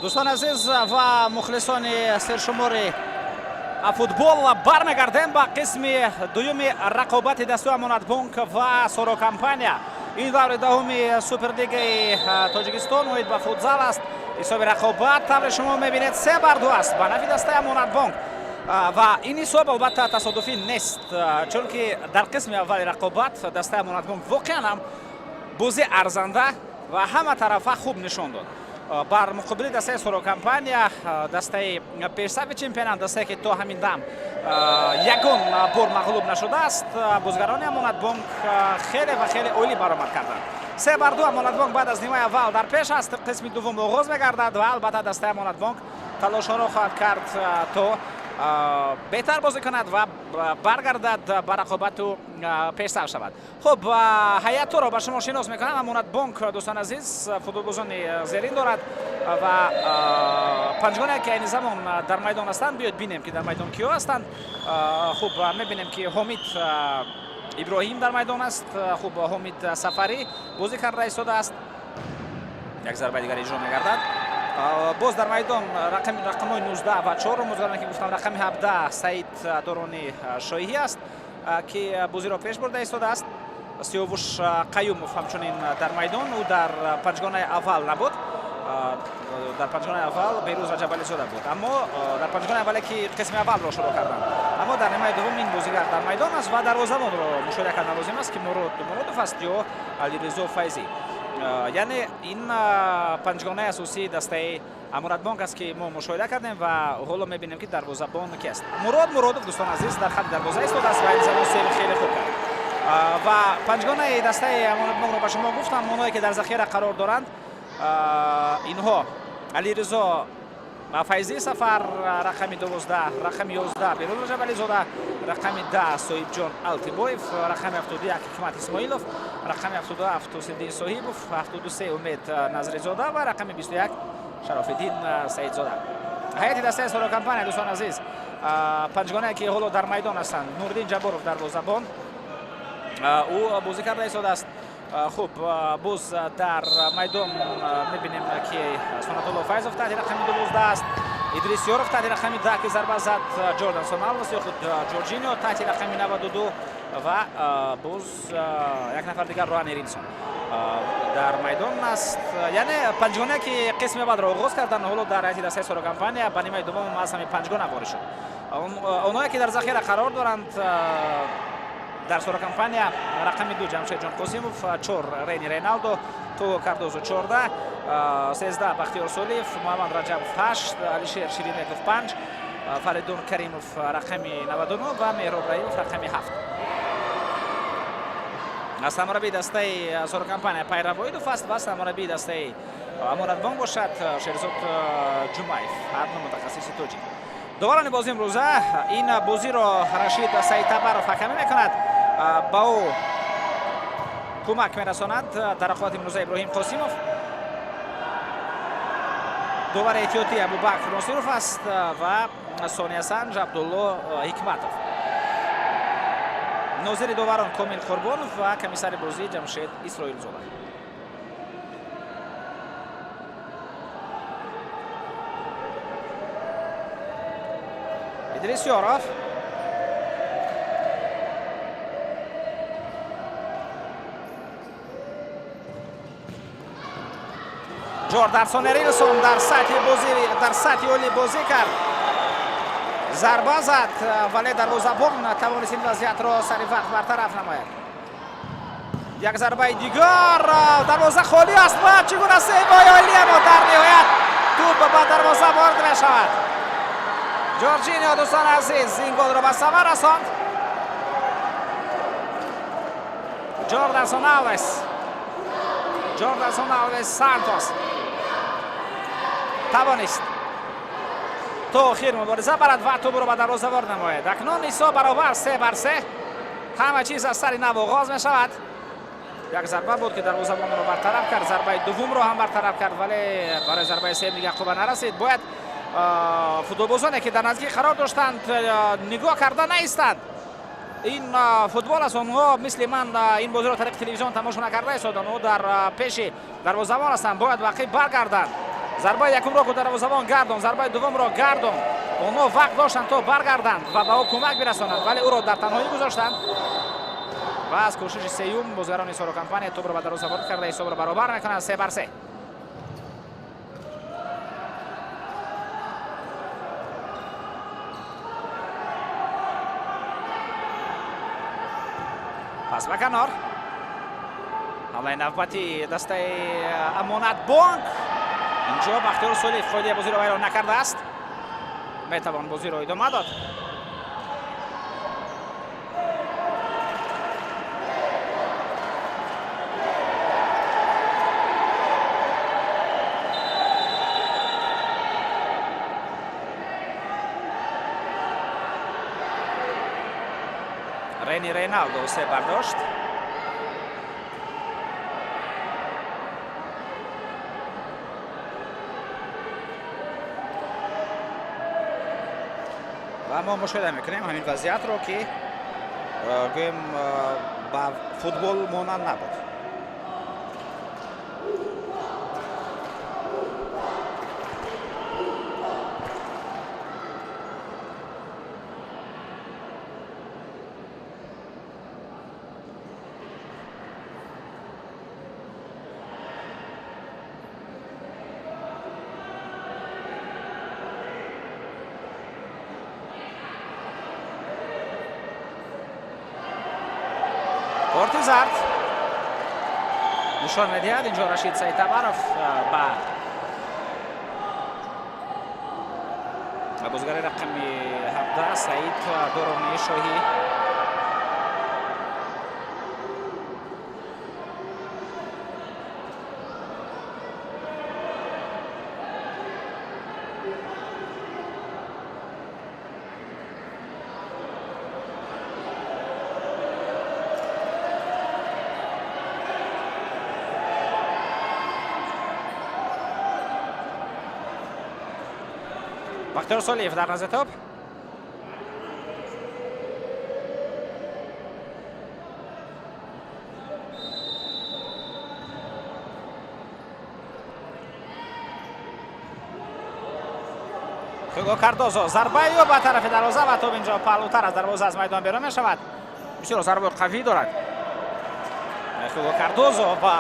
Дӯстони азиз ва мухлисони сершумори футбол, бармегардем ба қисми дуюми рақобати дастаи Амонатбонк ва Соро Компания. Ин даври 10-уми Суперлигаи Тоҷикистон оид ба футзал аст. Ҳисоби рақобат, тавре шумо мебинед, 3-2 аст ба нафи дастаи Амонатбонк. Ва ин ҳисоб, албатта, тасодуфӣ нест, чунки дар қисми аввали рақобат дастаи Амонатбонк воқеан ҳам бозӣ арзанда ва ҳама тарафа хуб нишон дод бар муқобили дастаи Соро Компания, дастаи пешсафи чемпионат, дастае, ки то ҳамин дам ягон бор мағлуб нашудааст. Бозигарони Амонатбонк хеле ва хеле олӣ баромад карданд. 3-2 Амонатбонк баъд аз нимаи аввал дар пеш аст. Қисми дуввум оғоз мегардад ва, албатта, дастаи Амонатбонк талошҳоро хоҳад кард, то беҳтар бозӣ кунад ва баргардад ба рақобату пешсаф шавад. Хуб, ҳайатҳоро ба шумо шинос мекунам. Амонатбонк, дӯстон азиз, футболбозони зерин дорад ва панҷгонае, ки айни замон дар майдон ҳастанд. Биёед бинем, ки дар майдон киҳо ҳастанд. Хуб, мебинем, ки Ҳомид Иброҳим дар майдон аст. Хуб, Ҳомид Сафарӣ бозӣ карда истодааст. Як зарбаи дигар иҷро мегардад. Боз дар майдон рақамҳои 19 ва 4 музгаране, ки гуфтам, рақами 17 Саид Дорони Шоҳӣ аст, ки бозиро пеш бурда истодааст. Сиёвуш Қаюмов ҳамчунин дар майдон. Ӯ дар панҷгонаи аввал набуд. Дар панҷгонаи аввал Берӯз Раҷабализода буд, аммо дар панҷгонаи аввале, ки қисми аввалро шурӯъ карданд, аммо дар нимаи дуввум ин бозигар дар майдон аст. Ва дарвозабонро мушоҳида кардан лозим аст, ки Мурод Муродов аст ё Алиризо Файзӣ. Яъне ин панҷгонаи асосии дастаи Амонатбонк аст, ки мо мушоҳида кардем. Ва ҳоло мебинем, ки дарвозабон ки аст. Мурод Муродов, дӯстон азиз, дар хатти дарвоза истодааст ва ин замон сейви хеле хуб кард. Ва панҷгонаи дастаи Амонатбонкро ба шумо гуфтам. Онҳое, ки дар захира қарор доранд, инҳо: Алиризо Файзӣ Сафар, рақами 12, рақами 11 Берӯз Раҷабализода, рақами 10 Соҳибҷон Алтибоев, рақами 71 Ҳикмат Исмоилов, рақами 77 Тосиддин Соҳибов, 73 Умед Назризода ва рақами 21 Шарофиддин Саидзода. Ҳайати дастаи Соро Компания, дӯстон азиз, панҷгонае, ки ҳоло дар майдон ҳастанд: Нуриддин Ҷабборов, дарвозабон, ӯ бозӣ карда истодааст. Хуб, боз дар майдон мебинем, ки Сунатулло Файзов таҳти рақами 12 аст, Идрис Ёров таҳти рақами 10, ки зарба зад, Ҷордансон Алвес ё худ Ҷорҷинио таҳти рақами 92 ва боз як нафар дигар, Роани Ринсон, дар майдон аст. Яъне панҷгона, ки қисми аввалро оғоз карданд, ҳоло дар ҳайати дастаи Соро Компания ба нимаи дуввум аз ҳамин панҷгона ворид шуд. Онҳое, ки дар захира қарор доранд дар Соро Компания: рақами 2 Ҷамшедҷон Қосимов, 4 Рени Рейналдо, Того Кардозо 14, 13 Бахтиёр Солиев, Муҳаммад Раҷабов 8, Алишер Ширинбеков 5, Фаридун Каримов рақами 99 ва Меҳроб Раимов рақами 7. Сармураббии дастаи Соро Компания Пайравоидов аст ва сармураббии дастаи Амонатбонк бошад Шерзод Ҷумаев, ҳарду мутахассиси тоҷик. Доварони бозӣ имрӯза: ин бозиро Рашид Саидтабаров ҳакамӣ мекунад, ба ӯ кӯмак мерасонад дар рақобати имрӯза Иброҳим Қосимов. Довари эҳтиётӣ Абубакр Носиров аст ва сониясанҷ Абдулло Ҳикматов. Нозири доварон Комил Қурбонов ва комиссари бозӣ Ҷамшед Исроилзода. Идрис Ёров. Ҷордансон Эрилсон дар сатҳи бозӣ, дар сатҳи олӣ бозӣ кард, зарба зад, вале дарвозабон тавонист ин вазъиятро сари вақт бартараф намояд. Як зарбаи дигар, дарвоза холӣ аст ва чӣ гуна сейвои олӣ, аммо дар ниҳоят тӯб ба дарвоза ворид мешавад. Ҷорҷинио, дӯстони азиз, ин голро ба самар расонд. Ҷордансон Алвес, Ҷордансон Алвес Сантос тавонист то охир мубориза барад ва тӯбро ба дарвоза ворид намояд. Акнун ҳисоб баробар, 3-3. Ҳама чиз аз сари нав оғоз мешавад. Як зарба буд, ки дарвозабонро бартараф кард, зарбаи дуввумро ҳам бартараф кард, вале барои зарбаи сеюм дигар қувва нарасид. Бояд футболбозоне, ки дар наздикӣ қарор доштанд, нигоҳ карда наистанд. Ин футбол аст. Онҳо мисли ман ин бозиро тариқи телевизион тамошо накарда истоданд. Онҳо дар пеши дарвозабон ҳастанд, бояд ба ақиб баргарданд. Зарбаи якумро ку дарвозабон гардон, зарбаи дуввумро гардон. Онҳо вақт доштанд, то баргарданд ва ба ӯ кӯмак бирасонанд, вале ӯро дар танҳоӣ гузоштанд. Ва аз кӯшиши сеюм бозигарони Соро Компания тӯбро ба дарвоза ворид карда, ҳисобро баробар мекунанд 3-3. Пас ба канор. Ҳамлаи навбати дастаи Амонат Бонк. Инҷо Бахтиёр Солиев қоидаи бозиро вайрон накардааст. Метавон бозиро идома дод. Рени Рейналдо се бардошт. Ва мо мушоҳида мекунем ҳамин вазъиятро, ки гӯем, ба футбол монанд набуд. Корти зард нишон медиҳад инҷо Рашид Саидтабаров ба бозигари рақами 17 Саид Доровни Шоҳӣ. Бахтиёр Солиев дар назди тӯб. Хуго Кардозо, зарбаи ӯ ба тарафи дарвоза ва тӯб инҷо паҳлӯтар аз дарвоза аз майдон берун мешавад. Бисёр зарбаи қавӣ дорад Хуго Кардозо ва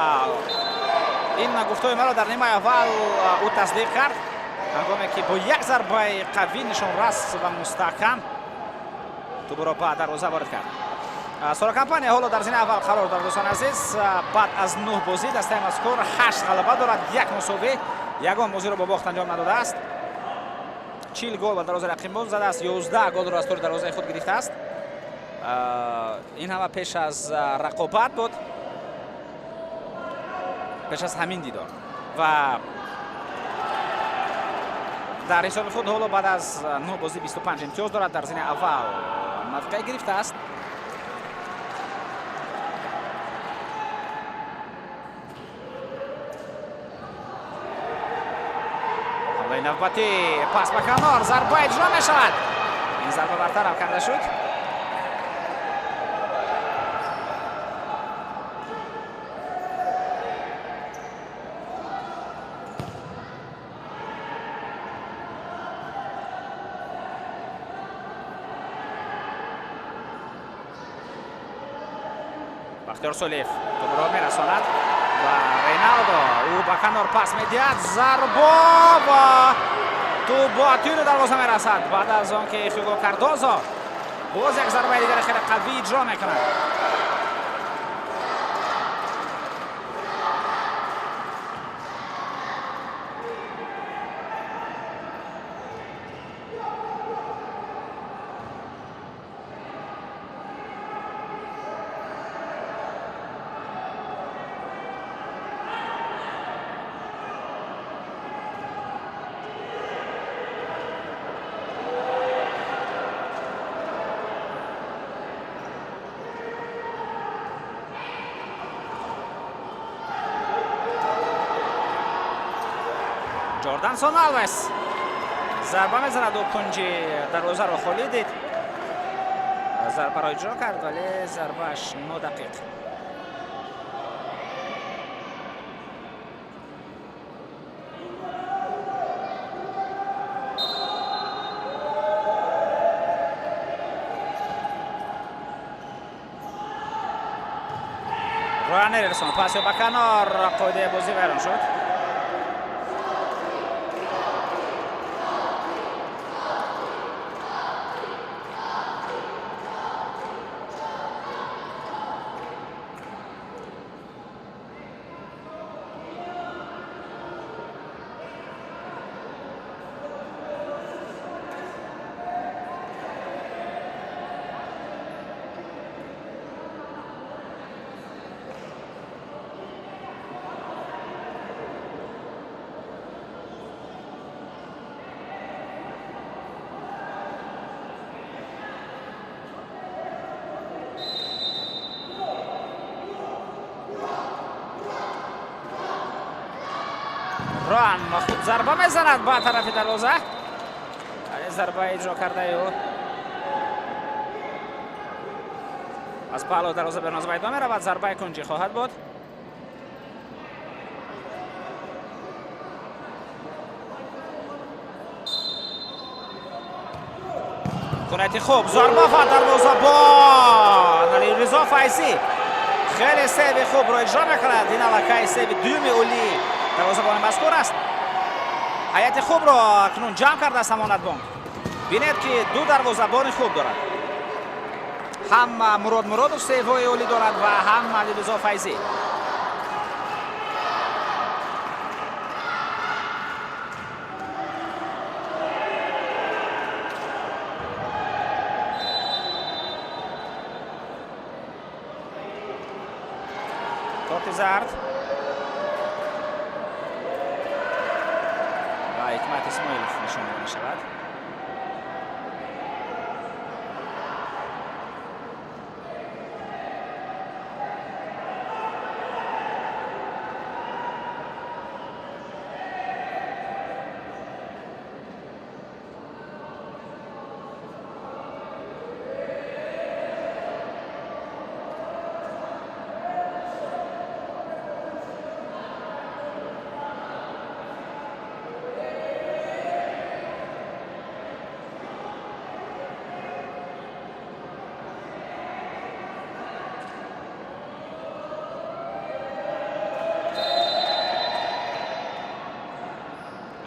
ин гуфтҳои маро дар нимаи аввал ӯ тасдиқ кард, ҳангоме ки бо як зарбаи қавӣ, нишонрас ва мустаҳкам тӯбро ба дарвоза ворид кард. Соро Компания ҳоло дар зинаи аввал қарор дорад, дӯстони азиз. Баъд аз нӯҳ бозӣ дастаи мазкур ҳашт ғалаба дорад, як мусовӣ, ягон бозиро бо бохт анҷом надодааст. 40 гол ба дарвозаи рақибон задааст, 11 голро аз тӯри дарвозаи худ гирифтааст. Ин ҳама пеш аз рақобат буд, пеш аз ҳамин дидор, ва дар ҳисоби худ ҳоло баъд аз нӯҳ бозӣ 25 имтиёз дорад, дар зинаи аввал мавқеъ гирифтааст. Ҳамлаи навбатӣ, пас ба канор, зарба иҷро мешавад. Ин зарба бартараф карда шуд. Бахтиёр Солиев тӯбро мерасонад ва Рейналдо, ӯ ба канор пас медиҳад, зарбо ва тӯб бо тири дарвоза мерасад. Баъд аз он ки Хуго Кардозо боз як зарбаи дигари хеле қавӣ иҷро мекунад. Ҷордансон Алвес зарба мезанад, ӯ кунҷи дарвозаро холӣ дид, зарбаро иҷро кард, вале зарбааш нодақиқ. Руанерсон пас ба канор, қоидаи бозӣ вайрон шуд. Руан хуб зарба мезанад ба тарафи дарвоза, вале зарба иҷро кардаи ӯ аз паҳлӯи дарвоза берун аз майдон меравад. Зарбаи кунҷӣ хоҳад буд. Имконияти хуб, зарба ва дарвозабон Алиризо Файзӣ хеле сейви хубро иҷро мекунад. Ин аллакай сейви дуюми олии дарвозабони мазкур аст. Ҳайати хубро акнун ҷамъ кардааст Амонатбонк. Бинед, ки ду дарвозабони хуб дорад: ҳам Мурод Муродов сейвҳои олӣ дорад ва ҳам Алиризо Файзӣ. Корти зард ба Ҳикмат Исмоилов нишон дода мешавад.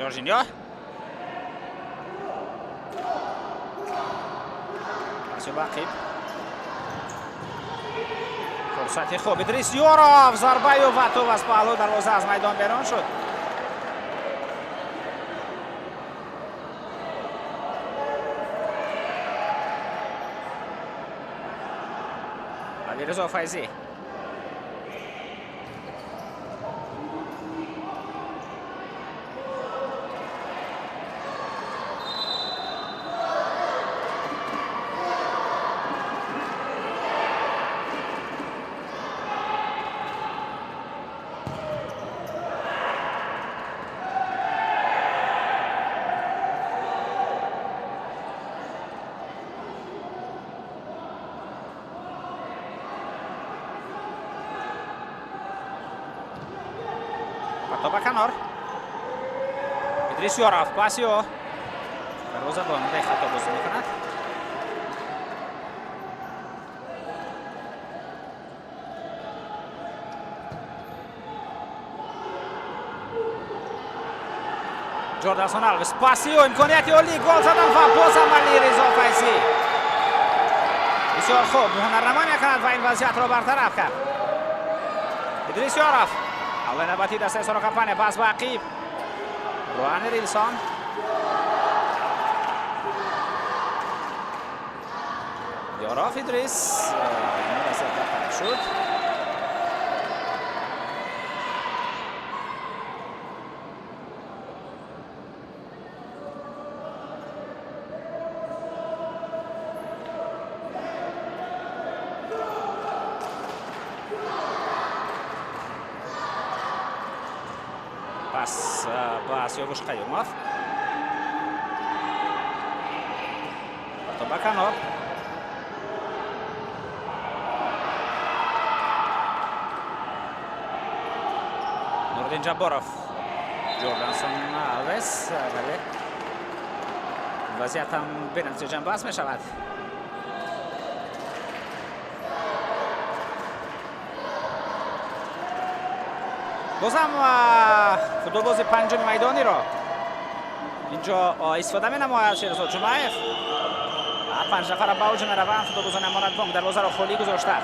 Jorginho. Паси фурсати хуб, Идрис Ёров, зарбаю ва тӯб аз паҳлӯ дарвоза аз майдон берун шуд. Алиризо Файзӣ. Ба канор, Идрис Ёров, пасио дарвозабон бехато бозӣ мекунад. Ҷордансон Алвес, пасио, имконияти олӣ гол задан ва бозам Алиризо Файзӣ бисёр хуб ҳунарнамоӣ мекунад ва ин вазъиятро бартараф кард. Идрис Ёров, ҳамлаи навбатии дастаи Соро Компания, пас ба ақиб, Руани Рилсон. Ёров Идрис, ин вазъият бартараф шуд. Пас ба Сиёвуш Қаюмов, ба канор. Нуриддин Ҷабборов, Ҷордансон Алвес, вале вазъият ҳам бенатиҷа ҷанбаст мешавад. Бозам футболбози панҷуми майдониро инҷо истифода менамояд Шерзод Ҷумаев. Панҷ нафара ба ҳуҷум мераванд футболбозони Амонатбонк, дарвозаро холӣ гузошта.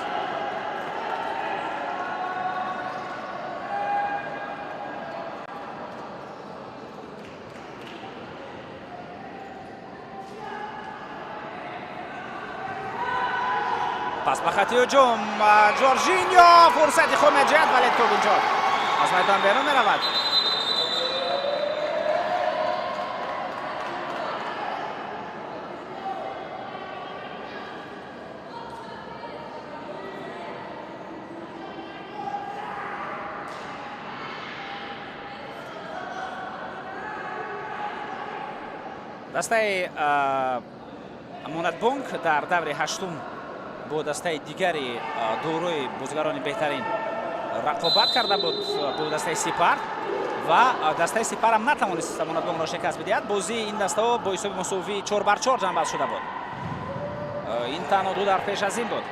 Пас ба хати ҳуҷум Ҷоржиньо, фурсати хуб меҷиҳад, вале тӯб инҷо аз майдон берун меравад. Дастаи Амонатбонк дар даври ҳаштум бо дастаи дигари дорои бозигарони беҳтарин рақобат карда буд, бо дастаи Сипар, ва дастаи Сипарам натавонист Амонатбонкро шикаст бидиҳад. Бозии ин дастаҳо бо ҳисоби мусовии 4-4 ҷамъбаст шуда буд. Ин танҳо ду дар пеш аз ин буд.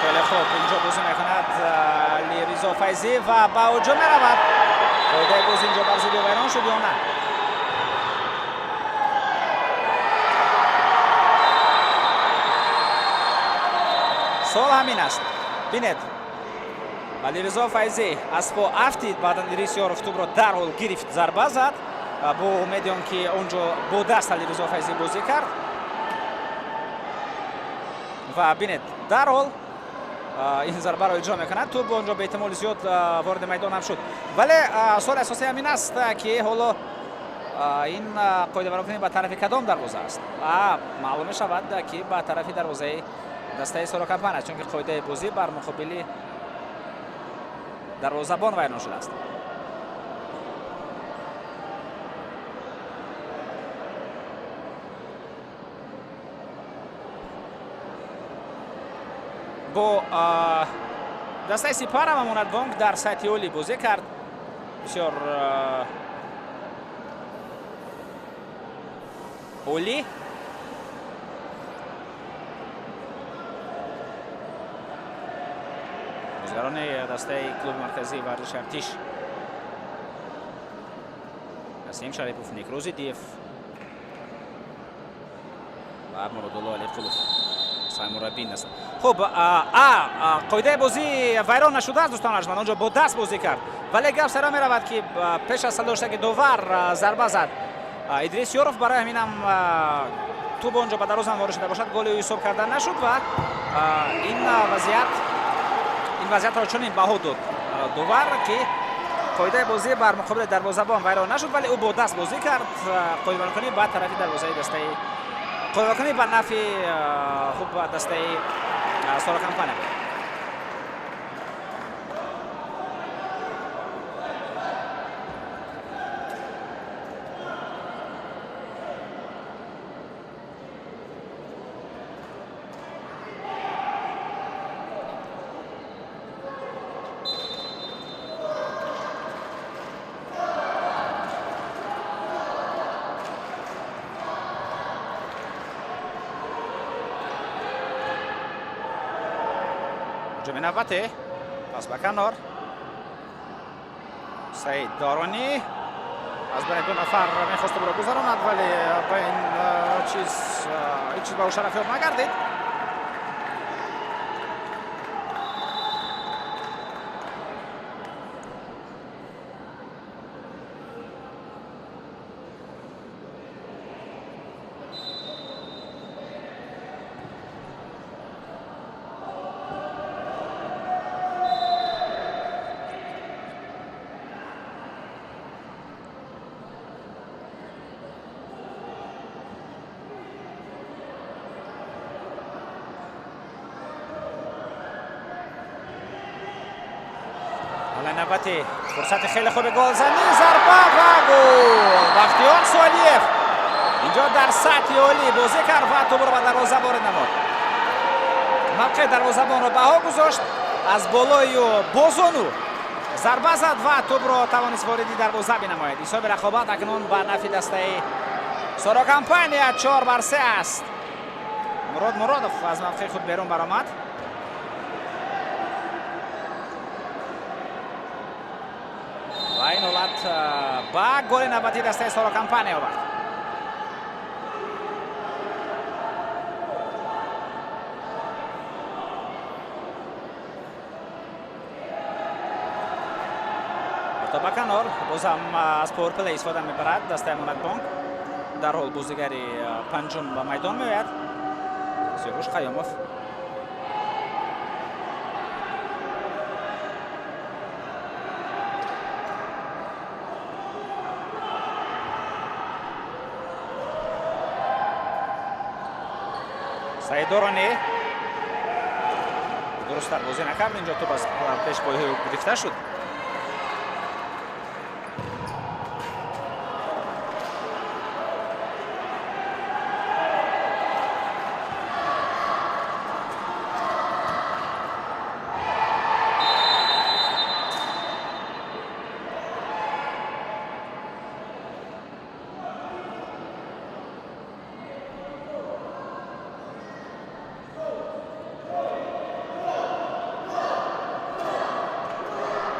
Хеле хуб инҷо бозӣ мекунад Алиризо Файзӣ ва ба ҳуҷум меравад. Қоидаи бозӣ инҷо бар зидди вайрон шуд ё на? Суол ҳамин аст. Бинед, Алиризо Файзӣ аз по афтид, баъдан Идрис Ёров тӯбро дарҳол гирифт, зарба зад бо умеди он ки он ҷо бо даст Алиризо Файзӣ бозӣ кард. Ва бинед, дарҳол ин зарбаро иҷро мекунад. Тӯб он ҷо ба эҳтимоли зиёд вориди майдон ҳам шуд. Вале суоли асосӣ ҳамин аст, ки ҳоло ин қоидавайронкунӣ ба тарафи кадом дарвоза аст? Маълум мешавад, ки ба тарафи дарвозаи дастаи Соро Компания, чунки қоидаи бозӣ бар муқобили дарвозабон вайрон шудааст. Бо дастаи Сипарам Амонатбонк дар сатҳи олӣ бозӣ кард. Бисёр олӣ. Бозигарони дастаи клуби марказии варзиши Артиш Насим Шарипов, Некрӯзи Диев ва Муродулло Алиқулов сармураббӣ ҳастанд. Хуб, қоидаи бозӣ вайрон нашудааст, дӯстон арҷманд, он ҷо бо даст бозӣ кард. Вале гап сара меравад, ки пеш аз дошта ки довар зарба зад Идрис Ёров, барои ҳаминам тӯб он ҷо ба дарвоза ворид шуда бошад, голи ӯ ҳисоб карда нашуд ва ин вазъиятро чунин баҳо дод довар, ки қоидаи бозӣ бар муқобили дарвозабон вайрон нашуд, вале ӯ бо даст бозӣ кард. Қоидавайронкунӣ ба тарафи дарвозаи дастаи қоидавайронкунӣ ба нафъи хуб дастаи Соро Компания буд. ҳуҷуми навбате, пас ба канор Саид Доронӣ аз байни ду нафар мехост ӯро гузаронад, вале ба ин чиз ҳеҷ чиз ба ӯ шарафёб нагардид. Навбати фурсати хеле хуби голзанӣ, зарба ва гол! Бахтиёр Солиев инҷо дар сатҳи олӣ бозӣ кард ва тӯбро ба дарвоза ворид намуд. Мавқеи дарвозабонро баҳо гузошт, аз болои бозону зарба зад ва тӯбро тавонист вориди дарвоза бинамояд. Ҳисоби рақобат акнун ба нафъи дастаи Соро Компания 4-3 аст. Мурод Муродов аз мавқеи худ берун баромад. Ба голи навбатии дастаи Соро Компания овард. Ба канор боз ҳам аз пауэрплей истифода мебарад дастаи Амонатбонк. Дарҳол бозигари панҷум ба майдон меояд. Сиёвуш Қайёмов. Саидорони дурусттар бозӣ накард, инҷо тӯп аз пешпои гирифта шуд.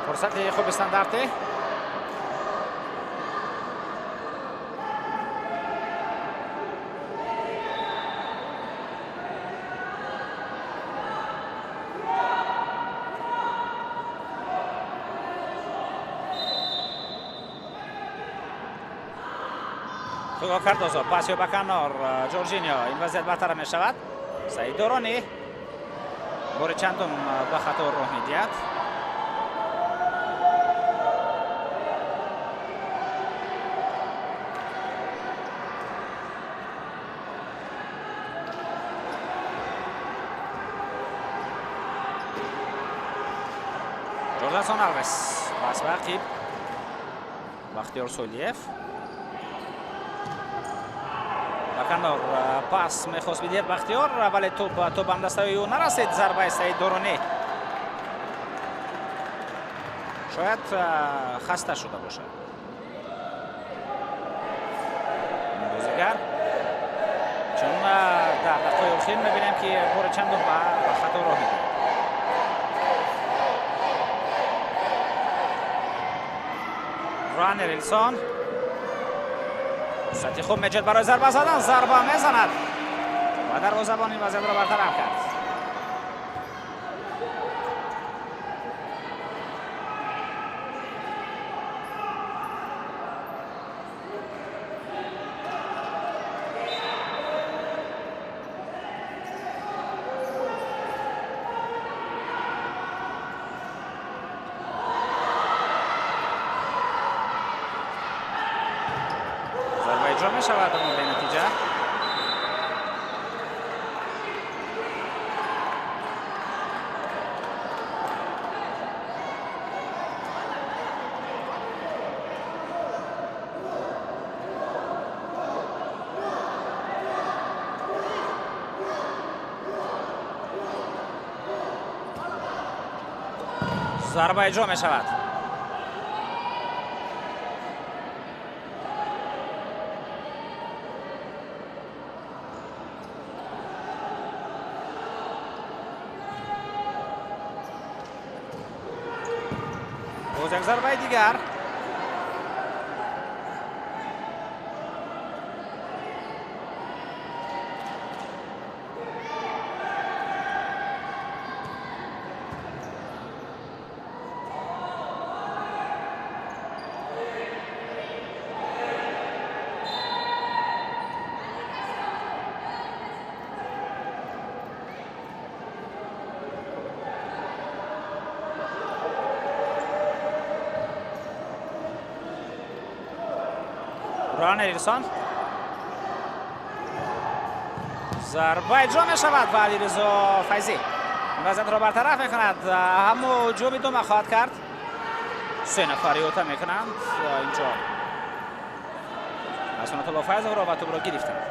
Фурсати хуби стандартӣ. Хуго Кардозо пас ё ба канор, Ҷорҷинио ин вазъият бартараф мешавад. Саид Доронӣ бори чандум ба хато роҳ медиҳад. Жордансон Алвес пас ба ақиб. Бахтиёр Солиев ба канор пас мехост бидиҳад Бахтиёр, вале тӯп то бамдастаи ӯ нарасид. Зарбаи Саид Доронӣ шояд хаста шуда бошад бозигар, чун дар дақиқаи охир мебинем ки бори чандум ба хато роҳ медиҳад. Ранер Илсон фурсати хуб меҷад барои зарба задан, зарба мезанад ва дарвозабон ин вазъиятро бартараф кард. Иҷро мешавад, аммо бенатиҷа. Зарба иҷро мешавад. Боз як зарбаи дигар. Ранер Илсон зарба иҷро мешавад ва Алиризо Файзӣ вазъиятро бартараф мекунад. Ҳаму ҳуҷум идома хоҳад кард. Се нафар иҳота мекунанд инҷо. Ҳасанатулло Файзовро ва тӯбро гирифтанд.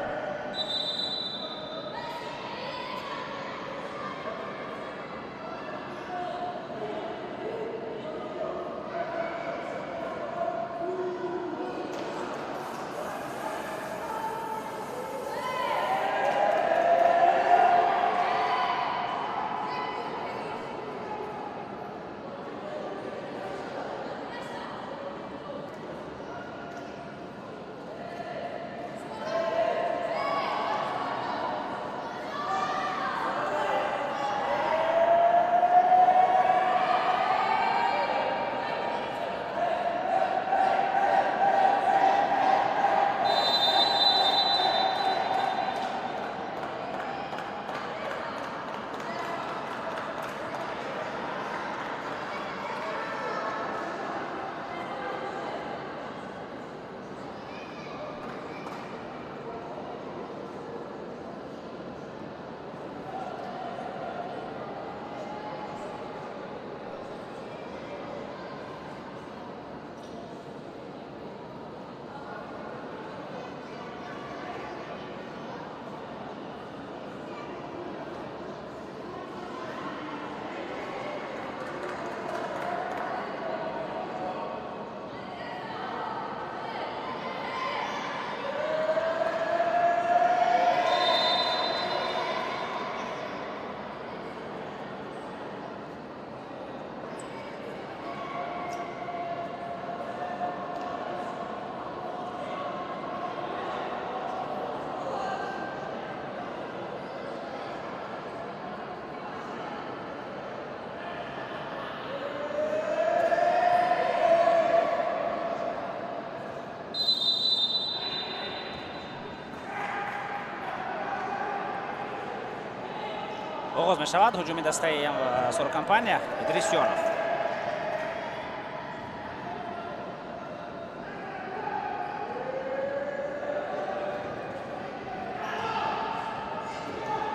Оғоз мешавад ҳуҷуми дастаи Сoro Компания. Идрис Ёров.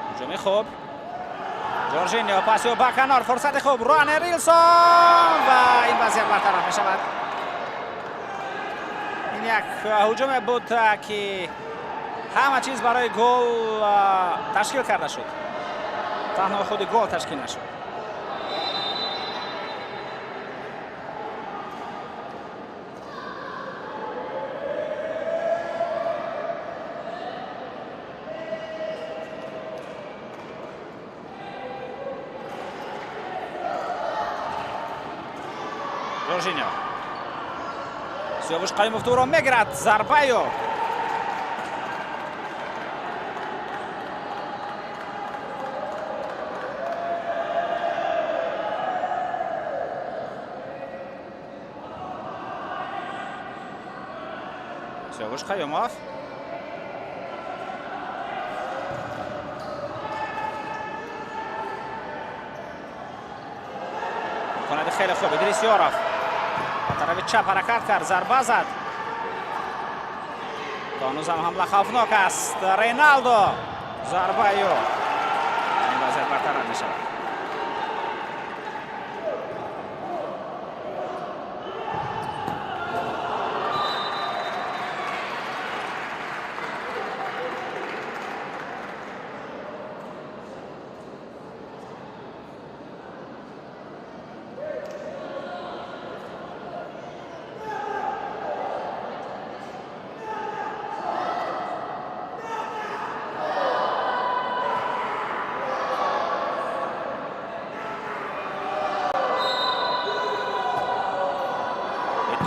Ҳуҷуми хуб. Жоржиньо, пасио ба канор, фурсати хуб, Руане Рилсон ва ин вазъият бартараф мешавад. Ин як ҳуҷуме буд, ки ҳама чиз барои гол ташкил карда шуд. Танҳо худи гол ташкил нашуд. Жоржиньо. Сиёвуш Қаюмов тӯбро мегирад. Зарбаю. Сиёвуш Қаюмов. Имконияти хеле хуб. Идрис Ёров. Ба тарафи чап ҳаракат кард, зарба зад. То ҳанӯзам ҳамла хавфнок аст. Рейналдо, зарбаю. Ин вазъият бартараф мешавад.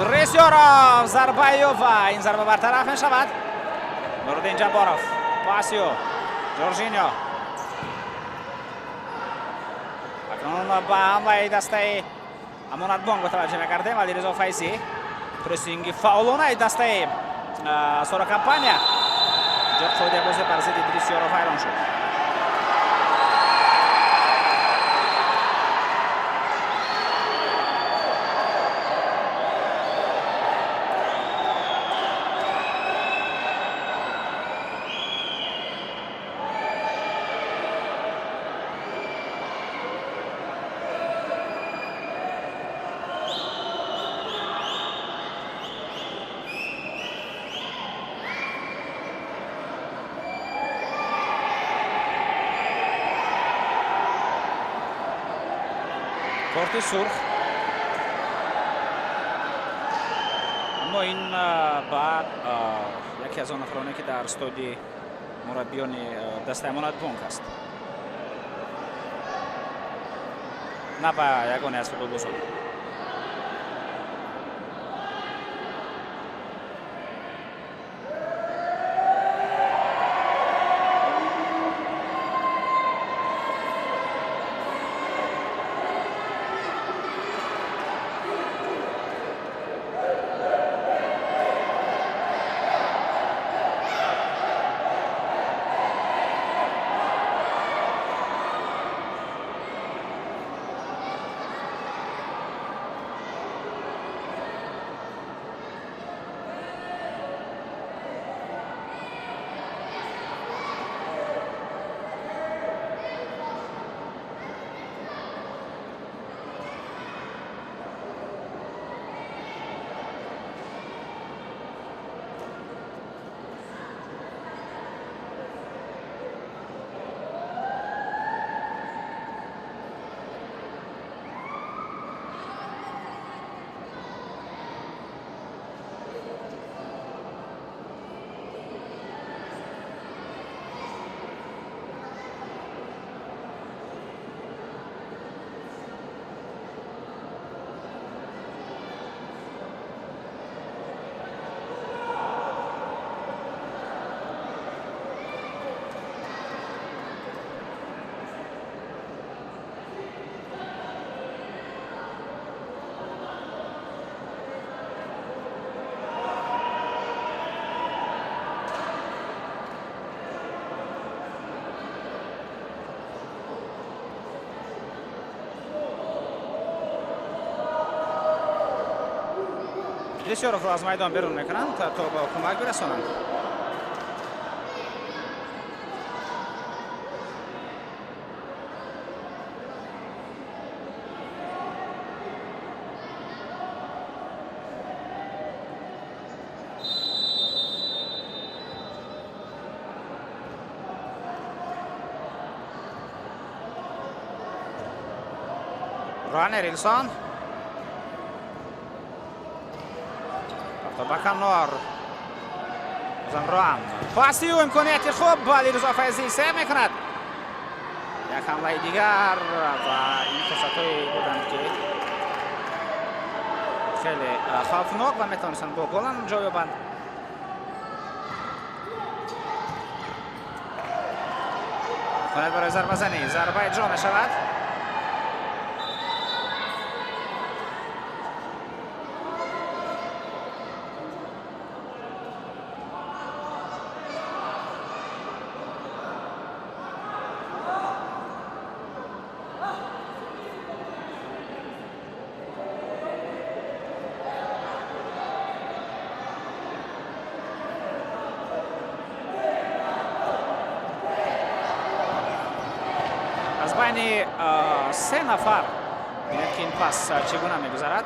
Идрис Ёров, зарбаю ва ин зарба бартараф мешавад. Нуриддин Ҷабборов, пасио, Жоржиньо. Акнун ба ҳамлаи дастаи Амонатбонк мутаваҷҷеҳ мекардем. Алиризо Файзӣ, прессинги фаъолонаи дастаи Сора Компания. Инҷо қоидаи бозӣ бар зидди Идрис Ёров вайрон шуд. Корти сурх, аммо ин ба яке аз он нафароне, ки дар студияи мураббиёни дастаи Амонатбонк аст, на ба ягоне аз футболбозон. Идрис Ёровро аз майдон берун мекунанд, то ба кӯмак бирасонанд. Роан Эрилсон ба канор, бозам Роан, паси ӯ, имконияти хуб, Алиризо Файзӣ сер мекунад. Як ҳамлаи дигар ва ин фурсатҳое буданд, ки хеле хавфнок ва метавонистанд бо голам ҷой ёбанд. Имконият барои зарбазанӣ, зарба иҷро мешавад. Аз байни се нафар бинед, ки ин пас чӣ гуна мегузарад.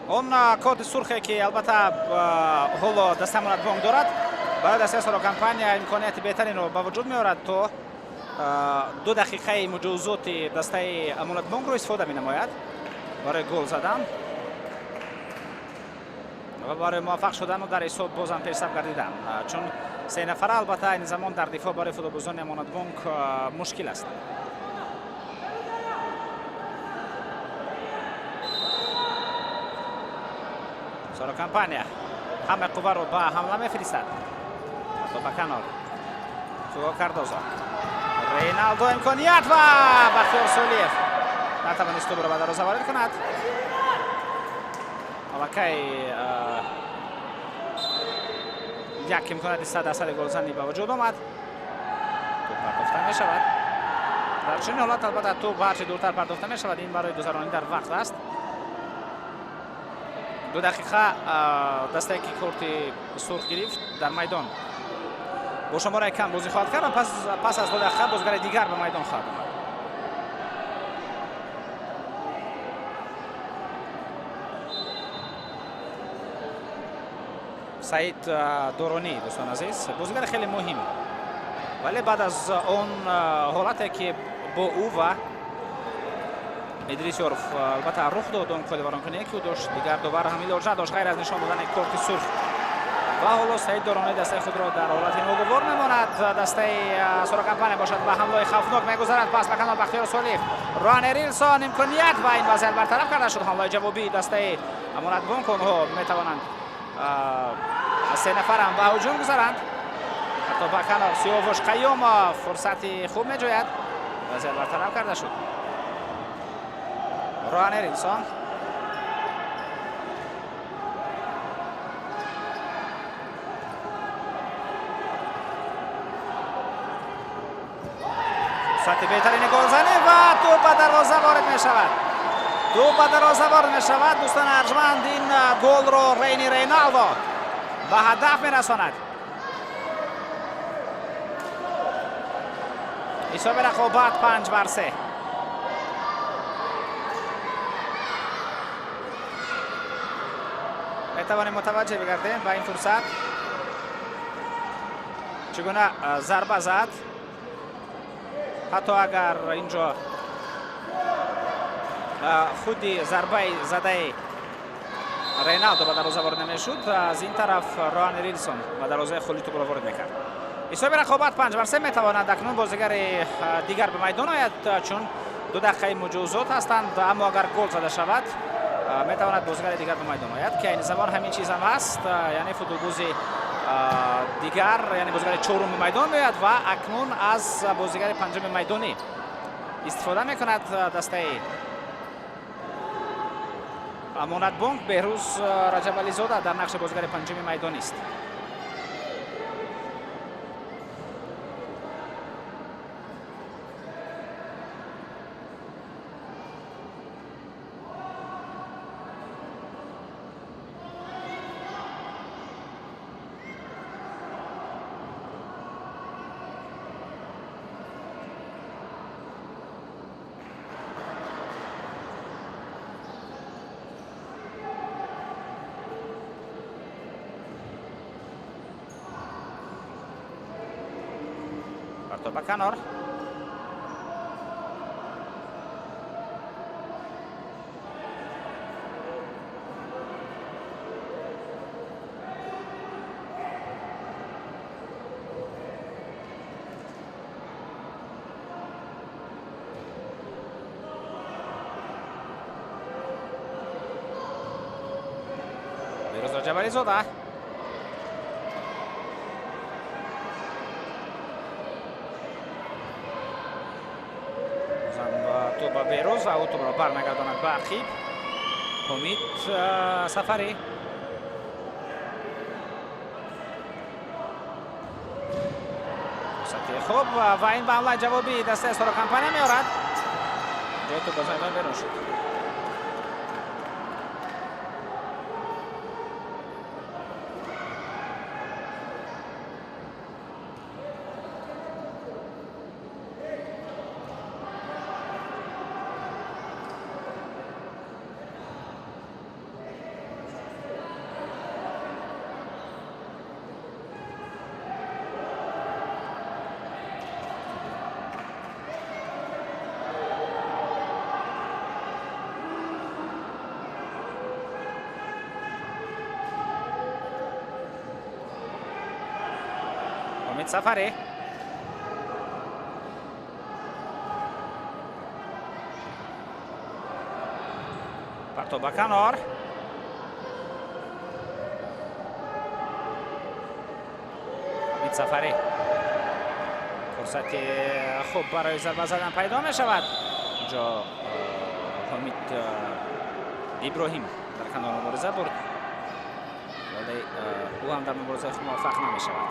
Он корти сурхе, ки албатта ҳоло дастаи Амонатбонк дорад, барои дастаи Соро Компания имконияти беҳтаринро ба вуҷуд меорад, то 2 дақиқаи муҷозоти дастаи Амонатбонкро истифода менамояд барои гол задан ва барои муваффақ шудану дар ҳисоб бозам пешсаф гардидан, чун се нафара албатта ин замон дар дифоъ барои футболбозони Амонатбонк мушкил аст. Соро Компания ҳама қувваро ба ҳамла мефиристад. То ба канор, Хуго Кардозо, Рейналдо, имконият ва Бахтиёр Солиев натавонист тӯбро ба дарвоза ворид кунад. Аллакай як имконияти 100 дарсади голзанӣ ба вуҷуд омад. Тӯб партофта мешавад. Дар чунин ҳолат албатта тӯб ҳарчи дуртар партофта мешавад, ин барои гузаронӣ дар вақт аст. 2 дақиқа дастае, ки корти сурх гирифт, дар майдон бо шумораи кам бозӣ хоҳад кард ва пас аз 2 дақиқа бозигари дигар ба майдон хоҳад омад. Саид Доронӣ, дӯстон азиз, бозигари хеле муҳим, вале баъд аз он ҳолате, ки бо ӯ ва Идрис Ёров албатта рух дод, он коливаронкуние, ки ӯ дошт, дигар довар ҳам илоҷ надошт ғайр аз нишон додани корти сурх. Ва ҳоло Саид Доронӣ дастаи худро дар ҳолати ногувор мемонад. Дастаи Соро Компания бошад, ба ҳамлаи хавфнок мегузарад. Пас ба канор, Бахтиёр Солиев, Роан Эрилсон, имконият ва ин вазъият бартараф карда шуд. Ҳамлаи ҷавобии дастаи Амонатбонк, онҳо метавонанд се нафарам ба ҳуҷум гузаранд. Ҳатто ба канор, Сиёвуш Қайёмов фурсати хуб меҷӯяд, вазъият бартараф карда шуд. Роан Эрилсон. Фурсати беҳтарини голзанӣ ва тӯб ба дарвоза ворид мешавад, тӯб ба дарвоза ворид мешавад. Дӯстони арҷманд, ин голро Рейни Рейналдо ба ҳадаф мерасонад. Ҳисоби рақобат 5-3. Метавонем мутаваҷҷеҳ бигардем ба ин фурсат, чӣ гуна зарба зад. Ҳатто агар инҷо худи зарбаи задаи Рейналдо ба дарвоза ворид намешуд, аз ин тараф Роан Рилсон ба дарвозаи холи тӯбро ворид мекард. Ҳисоби рақобат 5-3. Метавонад акнун бозигари дигар ба майдон ояд, чун 2 дақиқаи муҷозот ҳастанд, аммо агар гол зада шавад, метавонад бозигари дигар ба майдон ояд, ки айни замон ҳамин чиз ҳам ҳаст, яъне футболбози дигар, яъне бозигари чорум ба майдон меояд ва акнун аз бозигари панҷуми майдонӣ истифода мекунад дастаи Амонатбонк Беҳрӯз Раҷабализода дар нақши бозигари панҷуми майдонист. Ба канор Беҳрӯз Раҷабализода. Ба Беҳрӯз ва ӯ тӯбро бармегардонад ба ақиб. Ҳомид Сафарӣ. Фурсати хуб ва ин ба ҳамлаи ҷавобии дастаи Астора Компания меорад. Ҷои тӯб аз майдон берун шуд. Ҳомид Сафарӣ. Партоб ба канор. Ҳомид Сафарӣ. Фурсати хуб барои зарба задан пайдо мешавад. Инҷо Ҳомид Иброҳим дар канор мубориза бурд, вале ӯ ҳам дар муборизаи худ муваффақ намешавад.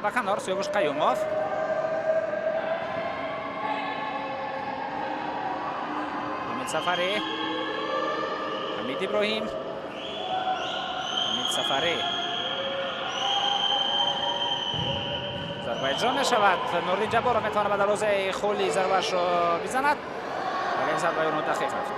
Ба канор Сиёвуш Қаюмов. Ҳомид Сафарӣ. Ҳамид Иброҳим. Ҳомид Сафарӣ. Зарба иҷро мешавад. Нуриддин Ҷабборов метавонад ба дарвозаи холи зарбаашро бизанад, вале ин зарбаи ӯ нодақиқ рафт.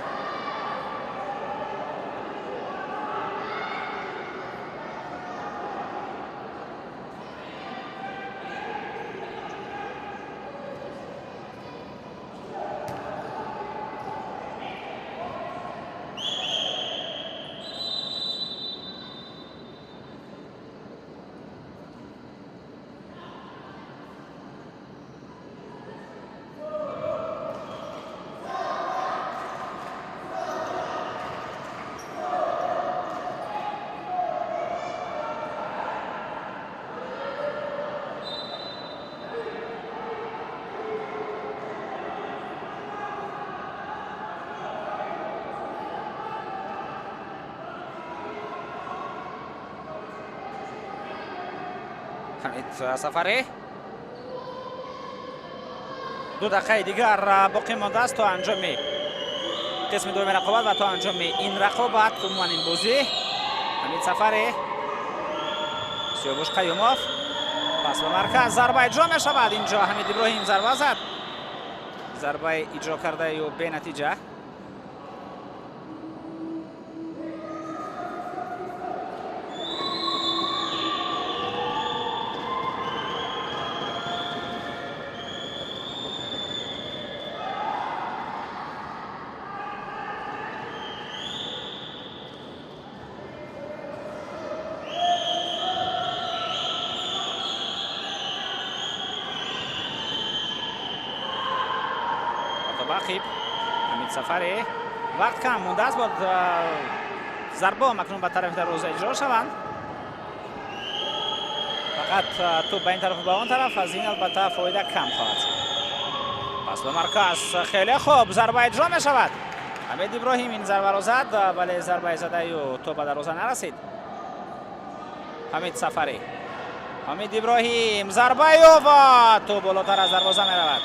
Ҳамид Сафарӣ. 2 дақиқаи дигар боқӣ мондааст то анҷоми қисми дуюми рақобат ва то анҷоми ин рақобат, умуман ин бозӣ. Ҳамид Сафарӣ. Сиёвуш Қаюмов. Пас ба марказ зарба иҷро мешавад. Инҷо Ҳамид Иброҳим зарба зад. Зарбаи иҷро кардаи ӯ бенатиҷа. Ақиб Ҳамид Сафарӣ. Вақт кам мондааст, бояд зарбаҳо акнун ба тарафи дарвоза иҷро шаванд. Фақат тӯб ба ин тарафу ба он тараф, аз ин албатта фоида кам хоҳад шуд. Пас ба марказ, хеле хуб, зарба иҷро мешавад. Ҳамид Иброҳим ин зарбаро зад, вале зарбаи задаи ӯ то ба дарвоза нарасид. Ҳамид Сафарӣ, Ҳамид Иброҳим, зарбаи ӯ ва тӯб болотар аз дарвоза меравад.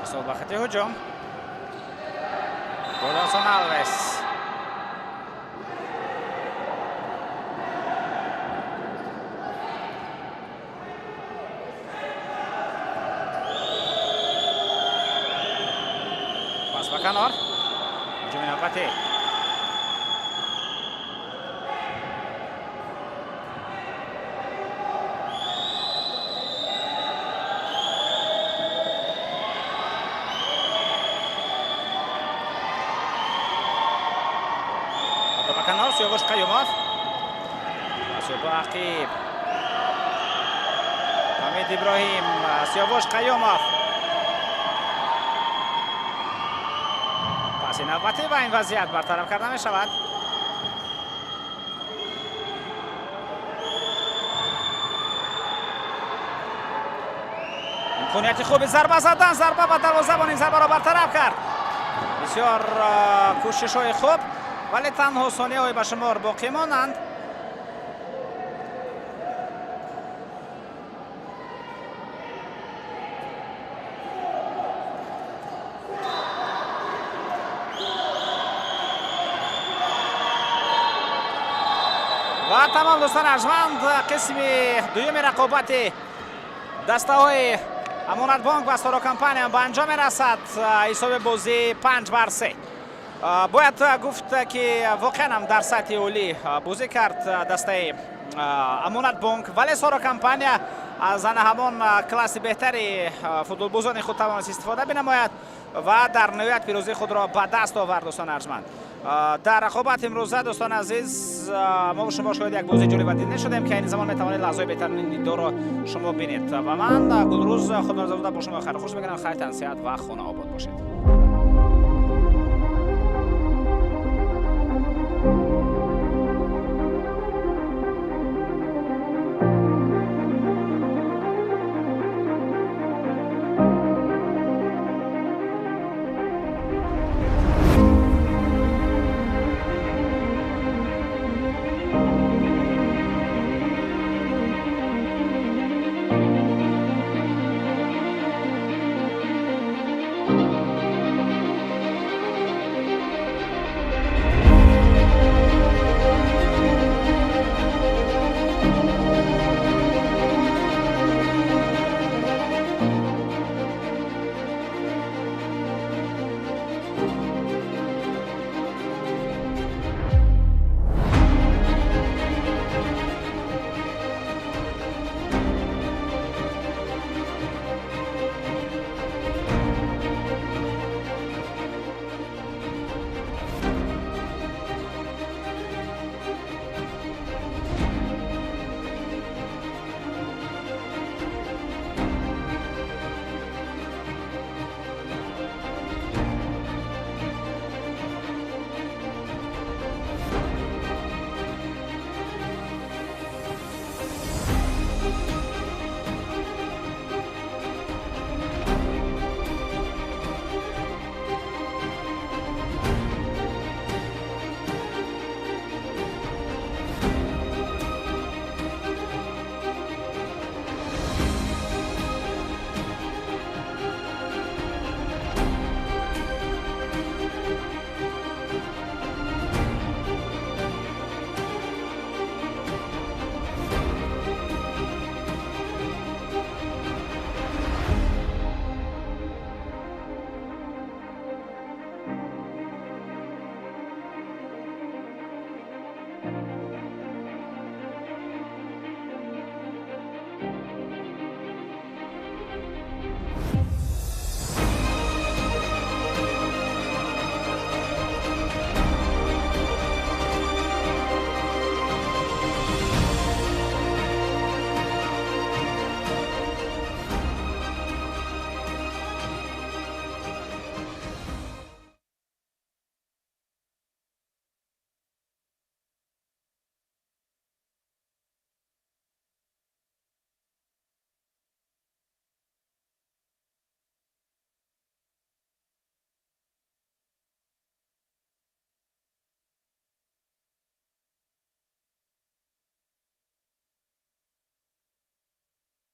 Ирсол ба хати ҳуҷум. Голсон Алвес. Пас ба канор. Ҳуҷуми навбатӣ. Канор Сиёвуш Қаюмов. Ба ақиб. Ҳамид Иброҳим, Сиёвуш Қаюмов. Паси навбатӣ ва ин вазъият бартараф карда мешавад. Имконияти хуби зарба задан, зарба ба дарвозабон ин зарбаро бартараф кард. Бисёр кӯшишҳои хуб, вале танҳо сонияҳои ба шумор боқӣ монанд. Ва тамом, дӯстони арҷманд, қисми дуюми рақобати дастаҳои Амонатбонк ва Соро Компания ба анҷом мерасад. Ҳисоби бозӣ 5-3. Бояд гуфт, ки воқеан ҳам дар сатҳи олӣ бозӣ кард дастаи Амонатбонк, вале Соро Компания аз ана ҳамон класси беҳтари футболбозони худ тавонист истифода бинамояд ва дар ниҳоят пирӯзии худро ба даст овард. Дӯстони арҷманд, дар рақобат имрӯза, дӯстони азиз, мо шумо шоҳиди як бозии ҷолиб ва дида шудем, ки айни замон метавонед лаҳзаҳои беҳтарини дидорро шумо бинед. Ва ман, Гулрӯз Худнорзода, бо шумо хайру хуш мекунам. Хайр, тансиҳат ва хонаобод бошед.